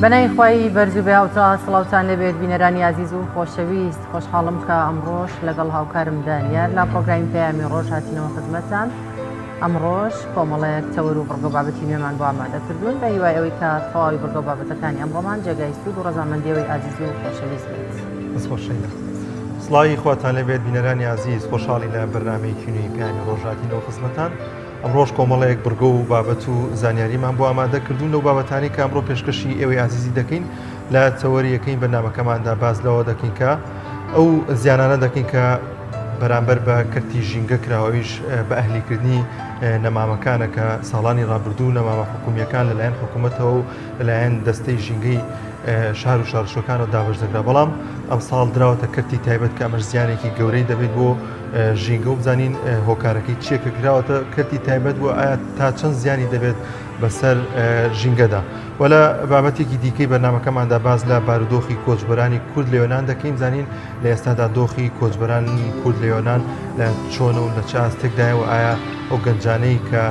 بەناوی خوای بەرز و بێهاوتا سڵاوتان لێبێت بینەرانی ئازیز و خۆشەویست خۆشحاڵم کە ئەمڕۆش لەگەڵ هاوکارم دانیار لە پرۆگرامی پەیامی ڕۆژ هاتینەوە خزمەتتان ئەمڕۆش کۆمەڵێک تەوەر و بڕگە و بابەتی نوێمان بۆ ئامادە کردوون بە هیوای ئەوەی کە تەواوی بڕگە و بابەتەکانی ئەمڕۆمان جێگای سوود و ڕەزامەندی ئەوەی ئازیز و خۆشەویست بێت. دەست خۆش شەیدا. سڵاوی خواتان لێبێت بینەرانی ئازیز خۆشحاڵی لە بەرنامەیەکی نوێی پەیامی ڕۆژ هاتینەوە خزمەتان ئەمڕۆش کۆمەڵێک بڕگە و بابەت و زانیاریمان بۆ ئامادە کردوون لەو بابەتانی کە ئەمڕۆ پێشکەشی ئێوەی ئازیزی دەکەین لە تەوەری یەکەی بەرنامەکەماندا باس لەوە دەکەین کە ئەو زیانانە دەکەین کە بەرامبەر بە کەرتی ژینگە کراوە ئەویش بە ئەهلیکردنی نەمامەکانە کە ساڵانی ڕابردوو نەمامە حکومییەکان لەلایەن حکوومەتەوە و لەلایەن دەستەی ژینگەی شار و شارشۆکانەوە دابەش دەکرا بەڵام ئەمساڵ دراوەتە کەرتی تایبەت کە ئەمەش زیانێکی گەورەی دەبێت بۆ ژینگە و بزانین هۆکارەکەی چییە کە کراوەتە کەرتی تایبەت و ئایا تا چەند زیانی دەبێت بەسەر ژینگەدا و لە بابەتێکی دیکەی بەرنمەکەماندا باز لە بارودۆخی کۆچبەرانی کورد لە یۆنان دەکەین زانین لە ئێستادا دۆخی کۆچبەرانی کورد لە یۆنان لە چۆنە و لە چ ئاستێکدایە و ئایا ئەو گەنجانەی کە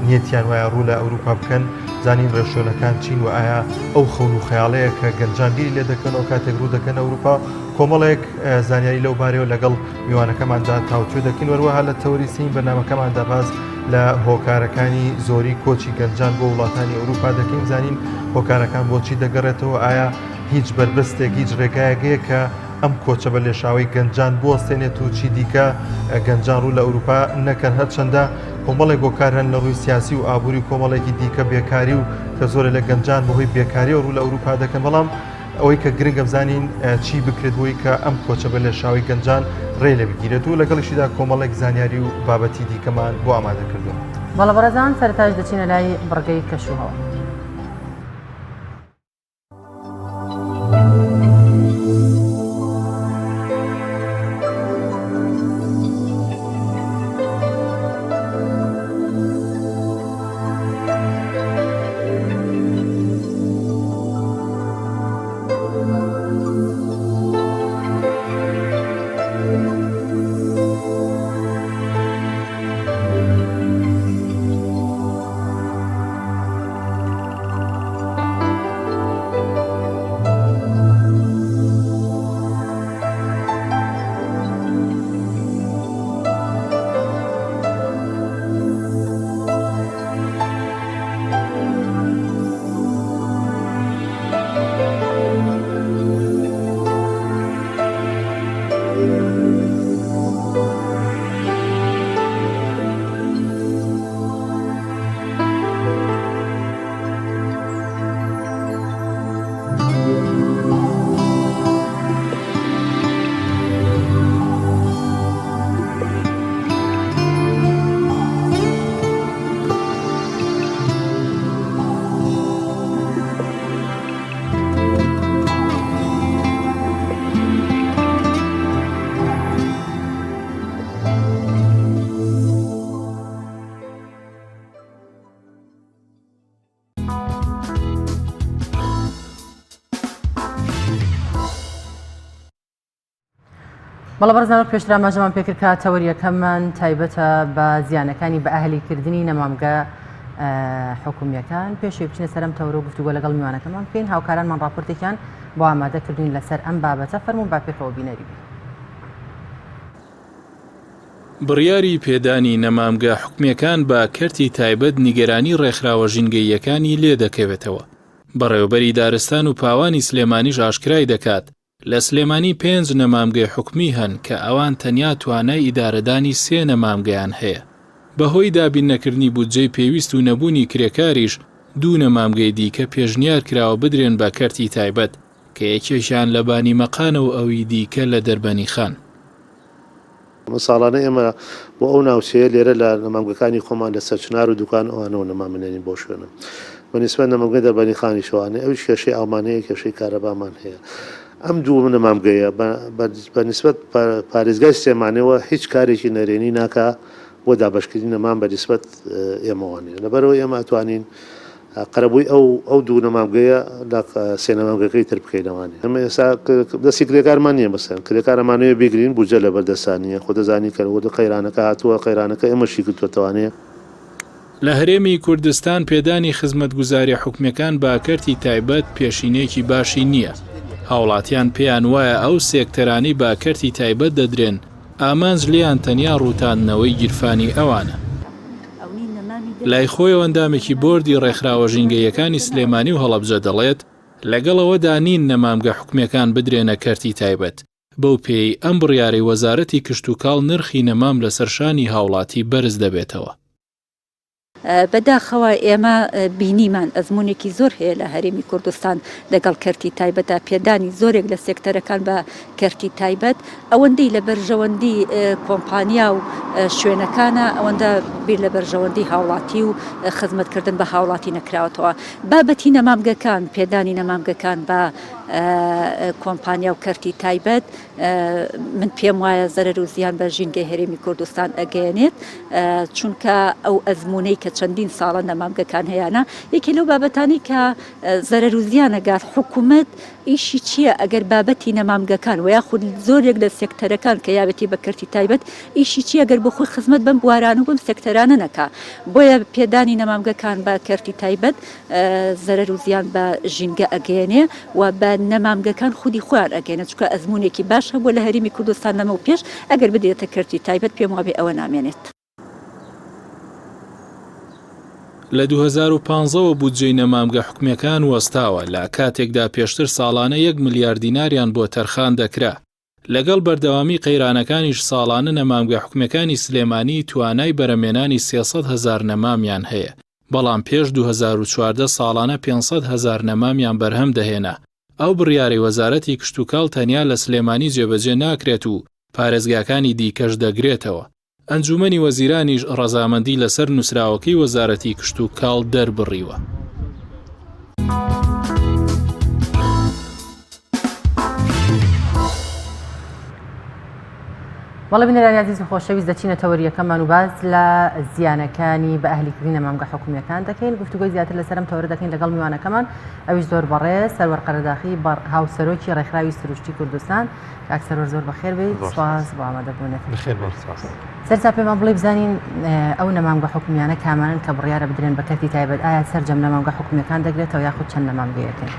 نیەتیان وایە ڕوو لە ئەوروپا بکەن زانین ڕێوشوێنەکان چین و ئایا ئەو خەون و خەیاڵەیە کە گەنجان بیری لێ دەکەنەوە کاتێک ڕوو دەکەن ئەوروپا کۆمەڵێک زانیاری لەو بارەیەوە لەگەڵ میوانەکەماندا تاوتوێ دەکەین وەروەها لە تەوەری سێی بەرنامەکەماندا باس لە هۆکارەکانی زۆری کۆچی گەنجان بۆ وڵاتانی ئەوروپا دەکەین زانین هۆکارەکان بۆچی دەگەڕێتەوە ئایا هیچ بەربەستێک، هیچ رێگایەک هەیە کە ئەم کۆچە بە لێشاوەی گەنجان بوەستێنێت و چی دیکە گەنجان روو لە ئەوروپا نەکەن، هەرچەندە کۆمەڵێک هۆکار هەن لە رووی سیاسی و ئابووری و کۆمەڵێکی دیکە بێکاری و کە زۆرێ لە گەنجان بەهۆی بێکاریەوە روو لە ئەوروپا دەکەن، بەڵام ئەوەی کە گرنگە بزانین چی بکرێت بۆی کە ئەم کۆچە بە لێشاوەی گەنجان رێی لێ بگیرێت و لەگەڵیشیدا کۆمەڵێک زانیاری و بابەتی دیکەمان بۆ ئامادە کردوون. بەڵێ بەڕێزان سەرەتاش دەچینە لای بڕگەی کەشوهەوا. بەڵێ بەڕێزان وەک پێشتر ئاماژەمان پێکرد کە تەوەر یەکەممان تایبەتە بە زیانەکانی بە ئەهلیکردنی نەمامگە حکومیەکان پێشێ بچینە سەرم تەورە و گفتوگۆ لەگەڵ میوانەکەمان بکەین هاوکارانمان راپۆرتێکیان بۆ ئامادە کردوین لەسەر ئەم بابەتە فەرموون با پێکەوە بینەری بین. بڕیاری پێدانی نەمامگە حکومییەکان بە کەرتی تایبەت نیگەرانی ڕێکخراوە ژینگەییەکانی لێدەکەوێتەوە. بەڕێوەبەری دارستان و پاوانی سلێمانیش ئاشکرای دەکات، لە سلێمانی پێنج نەمامگەی حکومی هەن کە ئەوان تەنیا توانای ئیدارەدانی سێ نەمامگەیان هەیە. بەهۆی دابیننەکردنی بودجەی پێویست و نەبوونی کرێکاریش دوو نەمامگەی دیکە پێشنیار کراوە بدرێن بە کەرتی تایبەت. کە یەکێکیان لە بانیمەقانە و ئەوی دیکە لە دەربەنیخان. ساڵانە ئێمە بۆ ئەو ناوچەیە لێرە لە نەمامگەکانی خۆمان لە سەرچنار و دوکان ئەوانەوە نەمام ئەنێرین بۆ شوێنە بە نیسبەت نەمامگەی دەربەنیخانیشەوە ئەنێ ئەویش کێشەی ئاومان هەیە کێشەی کارەبامان هەیە ئەم دوو نەمامگەیە بە نیسبەت پارێزگای سلێمانیەوە هیچ کارێکی نەرێنی ناکا بۆ دابەشکردنی نەمام بە نیسبەت ئێمەوە نیە لەبەرئەوەی ئێمە ئەتوانین قەرەبووی ئەو ئەو دوو نەمامگەیە لە سێ نەمامگەکەی تر بکەینەوانێ ئەمە ئێستا دەستی کرێکارمان نییە مەسەن کرێکار ئەمانەوێ بیگرین بودجە لەبەر دەستا نییە خۆ دەزانی کە وردە قەیرانەکە هاتووە قەیرانەکە ئێمەشی گرتووەتەوانێ. لە هەرێمی کوردستان پێدانی خزمەتگوزاریە حکومیەکان بە کەرتی تایبەت پێشینەیەکی باشی نییە، هاوڵاتیان پێیان وایە ئەو سێکتەرانەی بە کەرتی تایبەت دەدرێن ئامانج لێیان تەنیا ڕووتاندنەوەی گیرفانی ئەوانە. لای خۆیەوە ئەندامێکی بۆردی ڕێکخراوە ژینگەییەکانی سلێمانی و هەڵەبجە دەڵێت، لەگەڵ ئەوەدا نین نەمامگە حکومیەکان بدرێنە کەرتی تایبەت، بەو پێیەی ئەم بڕیارەی وەزارەتی کشتوکاڵ نرخی نەمام لەسەر شانی هاوڵاتی بەرز دەبێتەوە. بەداخەوە ئێمە بینیمان ئەزموونێکی زۆر هەیە لە هەرێمی کوردستان لەگەڵ کەرتی تایبەتدا، پێدانی زۆرێک لە سێکتەرەکان بە کەرتی تایبەت ئەوەندەی لە بەرژەوەندی کۆمپانیا و شوێنەکانە ئەوەندە بیر لە بەرژەوەندی هاوڵاتی و خزمەتکردن بە هاوڵاتی نەکراوەتەوە. بابەتی نەمامگەکان، پێدانی نەمامگەکان بە کۆمپانیا و کەرتی تایبەت من پێم وایە زەرەر و زیان بە ژینگەی هەرێمی کوردستان ئەگەیەنێت چونکە ئەو ئەزموونەی کە چەندین ساڵە نەمامگەکان هەیانە یەکێ لەو بابەتانی کە زەرەر و زیانەگات حکوومەت ئیشی چییە ئەگەر بابەتی نەمامگەکان و یاخود زۆرێک لە سێکتەرەکان کە یاوێتی بە کەرتی تایبەت ئیشی چییە گەر بۆ خۆی خزمەت بەم بواران و بەم سێکتەرانە نەکا بۆیە پێدانی نەمامگەکان بە کەرتی تایبەت زەرەر و زیان بە ژینگە ئەگەیەنێ و بە نەمامگەکان خودی خۆیان ئەگەیەنێ چونکە ئەزموونێکی باش هەبووە لە هەرێمی کوردستان لەمەو پێش ئەگەر بدرێتە کەرتی تایبەت پێم وابێ ئەوە نامێنێت. لە 2015 وە بودجەی نەمامگە حکومیەکان وەستاوە، لە کاتێکدا پێشتر ساڵانە یەک ملیار دیناریان بۆ تەرخان دەکرا. لەگەڵ بەردەوامی قەیرانەکانیش ساڵانە نەمامگە حکومیەکانی سلێمانی توانای بەرەمێنانی 300 هەزار نەمامیان هەیە، بەڵام پێش 2014 ساڵانە 500 هەزار نەمامیان بەرهەم دەهێنا. ئەو بڕیارەی وەزارەتی کشتوکاڵ تەنیا لە سلێمانی جێبەجێ ناکرێت و پارێزگاکانی دیکەش دەگرێتەوە. ئەنجوومەنی وەزیرانیش ڕەزامەندی لەسەر نووسراوەکەی وەزارەتی کشتوکاڵ دەربڕیوە. بەڵێ بینەرانی ئازیز و خۆشەویست دەچینە تەوەریەکەمان و باس لە زیانەکانی بە ئەهلیکردنی نەمامگە حکومیەکان دەکەین گفتوگۆی زیاتر لەسەر ئەم تەوەرە دەکەین لەگەڵ میوانەکەمان ئەویش زۆر بەڕێز سەروەر قەرەداخی هاوسەرۆکی ڕێکخراوی سروشتی کوردستان کاک سەروەر زۆر بەخێر بێیت سپاس بۆ ئامادەبوونت. بەخێر بێن سپاس. سەرتا پێمان بڵێ بزانین ئەو نەمامگە حکومیانە کامانەن کە بڕیارە بدرێن بە کەرتی تایبەت ئایا سەرجەم نەمامگە حکومیەکان دەگرێتەوە یاخود چەند نەمامگەیەکن؟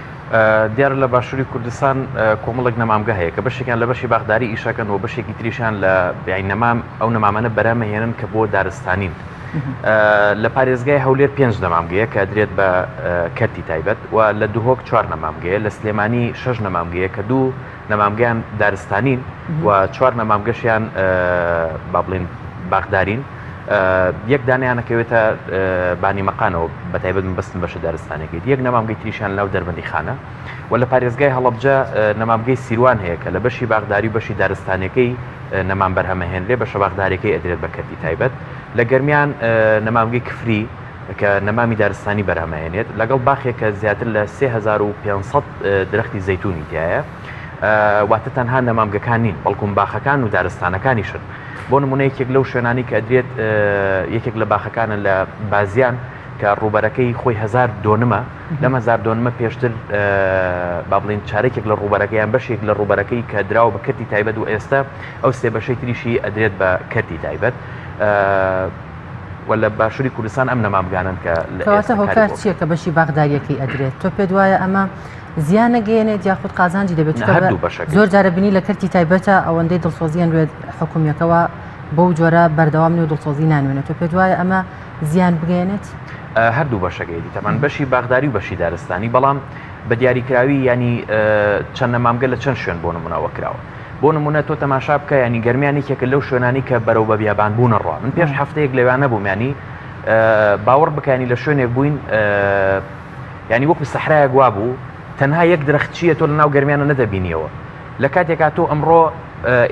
دیارە لە باشووری کوردستان کۆمەڵێک نەمامگە هەیە کە بەشێکیان لە بەشی باخداری ئیشەکەن و بەشێکی تریشیان لە یانی نەمام ئەو نەمامانە بەرهەمەهێنن کە بۆ دارستانین. لە پارێزگای هەولێر پێنج نەمامگەیە کە ئەدرێت بە کەرتی تایبەت و لە دهۆک چوار نەمامگەیە لە سلێمانی شەش نەمامگەیە کە دوو نەمامگەیان دارستانین و چوار نەمامگەشیان با بڵێین باخدارین یەک دانیان ئەکەوێتە بانی مەقانەوە بە تایبەت مەبەستم بەشە دارستانەکەی یەک نەمامگەی تریشیان لەناو دەربەندی خانە و لە پارێزگای هەڵەبجە نەمامگەی سیروان هەیە کە لە بەشی باخداری و بەشی دارستانەکەی نەمام بەرهەمەهێنرێ بەشە باخدارەکەی ئەدرێت بە کەرتی تایبەت لە گەرمیان نەمامگەی کفری کە نەمامی دارستانی بەرهەمەهێنێت لەگەڵ باخێک کە زیاتر لە 3500 درەختی زەیتونی تیایە واتە تەنها نەمامگەکان نین بەڵکوم باخەکان و دارستانەکانیشن بۆ نمونە یەکێک لەو شوێنانی کە ئەدرێت یەکێک لە باخەکانە لە بازیان کە ڕووبەرەکەی خۆی هزار دۆنمە لەم هزار دۆنمە پێشتر با بڵین چارێکێک لە ڕووبەرەکەیان بەشێک لە ڕووبەرەکەی کە دراوە بە کەرتی تایبەت و ئێستا ئەو سێ بەشەی تریشی ئەدرێت بە کەرتی تایبەت و لە باشووری کوردستان ئەم نەمامگانەن کە لە کەواتە هۆکار چییە کە بەشی باخداریەکەی ئەدرێت تۆ پێت وایە ئەمە زیان نەگەیەنێت یاخود قازانجی دەبێت چونکە هەردوو بەشەکەی. زۆر جارە بینی لە کەرتی تایبەتە ئەوەندەی دڵسۆزیان وێت حکومیەکەوە بەو جۆرە بەردەوام نیە و دڵسۆزی نانوێنێت تۆ پێت وایە ئەمە زیان بگەیەنێت؟ هەردوو بەشەکەیەتی تەبعەن بەشی باخداری و بەشی دارستانی بەڵام بە دیاریکراوی یانی چەند نەمامگە لە چەند شوێن بۆ نمونە ئەوە کراوە بۆ نمونە تۆ تەماشا بکە ینی گەرمیان یەکێکە لەو شوێنانی کە بەرەو بە بیابان بوونە ڕوا من پێش هەفتەیەک لەوێ نەبووم ینی باوەڕ بکەنی لە شوێنێک بووین ینی وەکو سەحرایەک وابوو تەنها یەک درەخت چییە تۆ لە ناو گەرمیانە نەدەبینیەوە لە کاتێکا تۆ ئەمڕۆ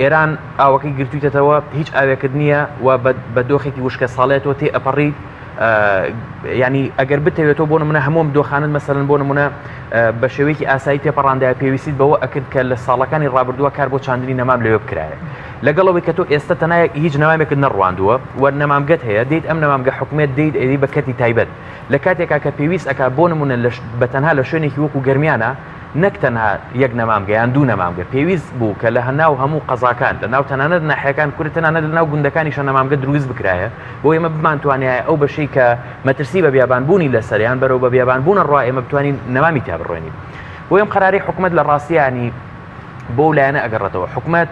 ئێران ئاوەکەی گرتوویتەتەوە هیچ ئاوێکت نییە و بە دۆخێکی وشکە ساڵێت تۆ تێ ئەپەڕیت ینی ئەگەر بتەوێتەوە بۆ نمونە هەمووم دۆخانت مەسەلەن بۆ نمونە بە شێوەیەکی ئاسایی تێپەڕاندایە پێویستیت بەوە ئەکرد کە لە ساڵەکانی ڕابردووە کار بۆ چاندنی نەمام لەوێ بکرایە لەگەڵ ئەوەی کە تۆ ئێستا تەنها هیچ نەمامێکت نەڕواندووە و نەمامگەت هەیە دێیت ئەم نەمامگە حکومێت دێیت ئەیدەی بە کەرتی تایبەت لە کاتێکا کە پێویست ئەکا بۆ نمونە بە تەنها لە شوێنێکی وەکو گەرمیانە. نەک تەنها یەک نەمامگە یان دوو نەمامگە، پێویست بوو کە لە ناو هەموو قەزاکان، لە ناو تەنانەت ناحیەکان، کورە تەنانەت لە ناو گوندەکانیشا نەمامگە دروست بکرایە، بۆ ئێمە بمانتوانیایە ئەو بەشەی کە مەترسی بە بیابان بوونی لەسەرە یان بەرەو بە بیابان بوون ئەڕوا ئێمە بتوانین نەمامی تیا بڕوێنین. بۆیە ئەم قەرارەی حکومەت لە ڕاستیا یانی بۆ ئەو لایەنە ئەگەڕێتەوە حکومەت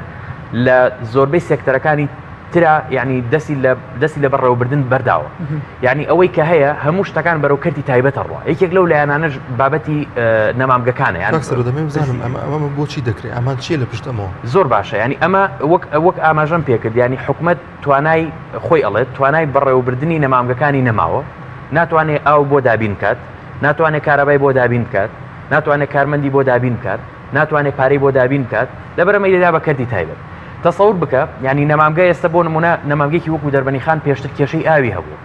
لە زۆربەی سێکتەرەکانی ترا یعنی دەستی لە دەستی لە بەڕێوەبردن بەرداوە یعنی ئەوەی کە هەیە هەموو شتەکان بەرەو کەرتی تایبەتە ڕوا یەکێک لەو لایەنانەش بابەتی نەمامگەکانە یان سەر دەمێ بزانم ئەمە ئەمە بۆچی دەکرێت ئەمان چییە لە پشت ئەمەوە زۆر باشە ینی ئەمە وەک وەک ئاماژەم پێکرد ینی حکومت توانای خۆی ئەڵێت توانای بەڕێوەبردننی نەمامگەکانی نەماوە ناتوانێت ئاو بۆ دابین بکات ناتوانێت کارەبای بۆ دابین بکات ناتوانێت کارمەندی بۆ دابین بکات ناتوانێت پارەی بۆ دابین بکات لەبەر ئەمەی دەدا بە کەرتی تایبەت تەسەور بکە یانی نەمامگە ئێستا بۆ نمونە نەمامگەیەکی وەکو دەربەنی خان پێشتر کێشەی ئاوی هەبوو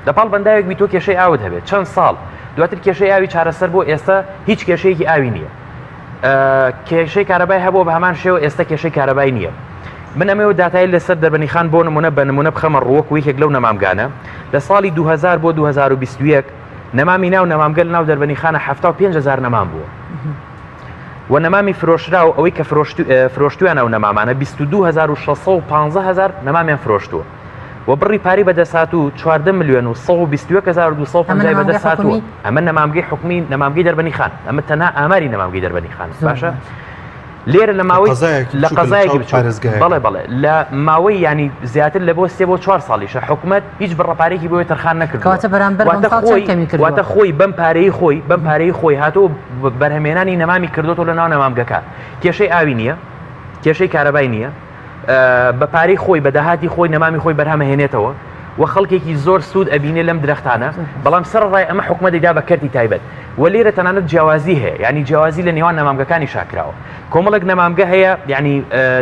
لە پاڵ بەنداوێک بی تۆ کێشەی ئاوت هەبێت چەند ساڵ دواتر کێشەی ئاوی چارەسەر بۆ ئێستا هیچ کێشەیەکی ئاوی نییە کێشەی کارەبای هەبوو بە هەمان شێوە ئێستا کێشەی کارەبای نییە من ئەمەوە داتای لەسەر دەربەنی خان بۆ نمونە بە نمونە بخەمە ڕووەک و یەکێک لەو نەمامگانە لە ساڵی 2000 بۆ 2021 نەمامی ناو نەمامگە لە ناو دەربەنی خانە 75 هزار نەمام بووە و نەمامی فرۆشراو ئەوەی کە فرۆشتویانە ئەو نەمامانە 22615 هزار نەمامیان فرۆشتووە و بڕی پارەی بەدەستهاتوو 14 ملیۆن و 121250 بەدەستهاتووە ئەمە نەمامگەی حکومی نەمامگەی دەربەنی خان ئەمە تەنها ئاماری نەمامگەی دەربەنی خان باشە لێرە لە ماوەی لە قەزایەکی بەڵێ بەڵێ لە ماوەی ینی زیاتر لە بۆ سێ بۆ چوار ساڵیشە حکومت هیچ بڕە پارێکی بۆیە تەرخان نەکردووە بەرامبەر واتە خۆی بەم پارەی خۆی بەم پارەی خۆی هاتۆ بەرهەمێنانی نەمامی کردوەوە لە ناو نەمامگەکە کێشەی ئاوی نییە کێشەی کارەبای نییە بە پارەی خۆی بە داهاتی خۆی نەمامی خۆی بەرهەمەهێنێتەوە و خەڵکێکی زۆر سوود ئەبینێ لەم درەختانە بەڵام سەرڕای ئەمە حکومە دەیدا بە کەرتی تایبەت و لێرە تەنانەت جیاوازی هەیە یعنی جیاوازی لە نێوان نەمامگەکانی شاکراوە کۆمەڵێک نەمامگە هەیە یعنی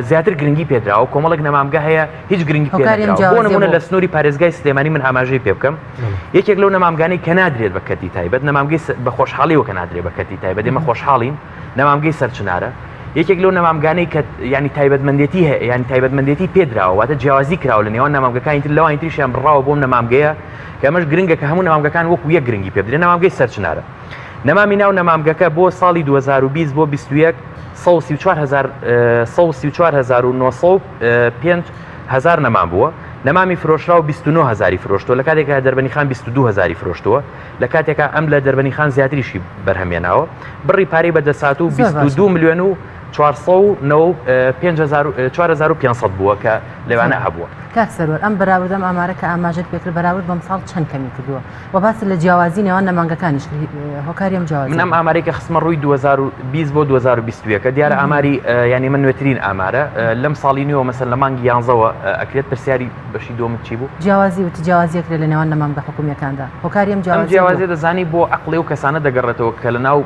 زیاتر گرنگی پێدراوە کۆمەڵێک نەمامگە هەیە هیچ گرنگی پێنەدراوە بۆ نمونە لە سنووری پارێزگای سلێمانی من ئاماژەی پێ بکەم یەکێک لەو نەمامگانەی کە نادرێت بە کەرتی تایبەت نەمامگەی بە خۆشحاڵیەوە کە نادرێت بە کەرتی تایبەت ئێمە خۆشحاڵین نەمامگەی سەرچنارە یەکێک لەو نەمامگانەی کە ینی تایبەتمەندێتی هەیە ینی تایبەتمەندێتی پێدراوە واتە جیاوازی کراوە لە نێوان نەمامگەکانی تر لەوانی تریشیان بڕاوە بۆم نەمامگەیە کە ئەمەش گرنگە کە هەموو نەمامگەکان وەکو یەک گرنگی پێ بدرێن نەمامگەی سەرچنارە نەمامی ناو نەمامگەکە بۆ ساڵی 2020 بۆ 21 134905 هەزار نەمام بووە نەمامی فرۆشراو 29 هزاری فرۆشتووە لە کاتێکا دەربەنی خان 22 هزاری فرۆشتووە لە کاتێکا ئەم لە دەربەنی خان زیاتریشی بەرهەمێناوە بڕی پارەی بەدەستهاتوو 22 ملیۆن و 4500 بووە کە لەوانە هەبووە. کاک سەروەر ئەم بەراورد ئەم ئامارە کە ئاماژەت پێکرد بەراورد بەم ساڵ چەند کەمی کردووە و باست لە جیاوازی نێوان نەمانگەکانیش کرد هۆکاری ئەم جیاوازیە من ئەم ئامارەی کە خستمە ڕووی 2020 بۆ 2021 کە دیارە ئاماری یانی من نوێترین ئامارە لەم ساڵی نوێوە مەسەن لە مانگی یانزەوە ئەکرێت پرسیاری بەشی دووەمت چی بوو؟ جیاوازی وتی جیاوازی ئەکرێت لە نێوان نەمامگە حکومییەکاندا هۆکاری ئەم ئەم جیاوازیە بۆ؟ جیاوازیە دەزانی بۆ عەقڵی ئەو کەسانە دەگەڕێتەوە کە لە ناو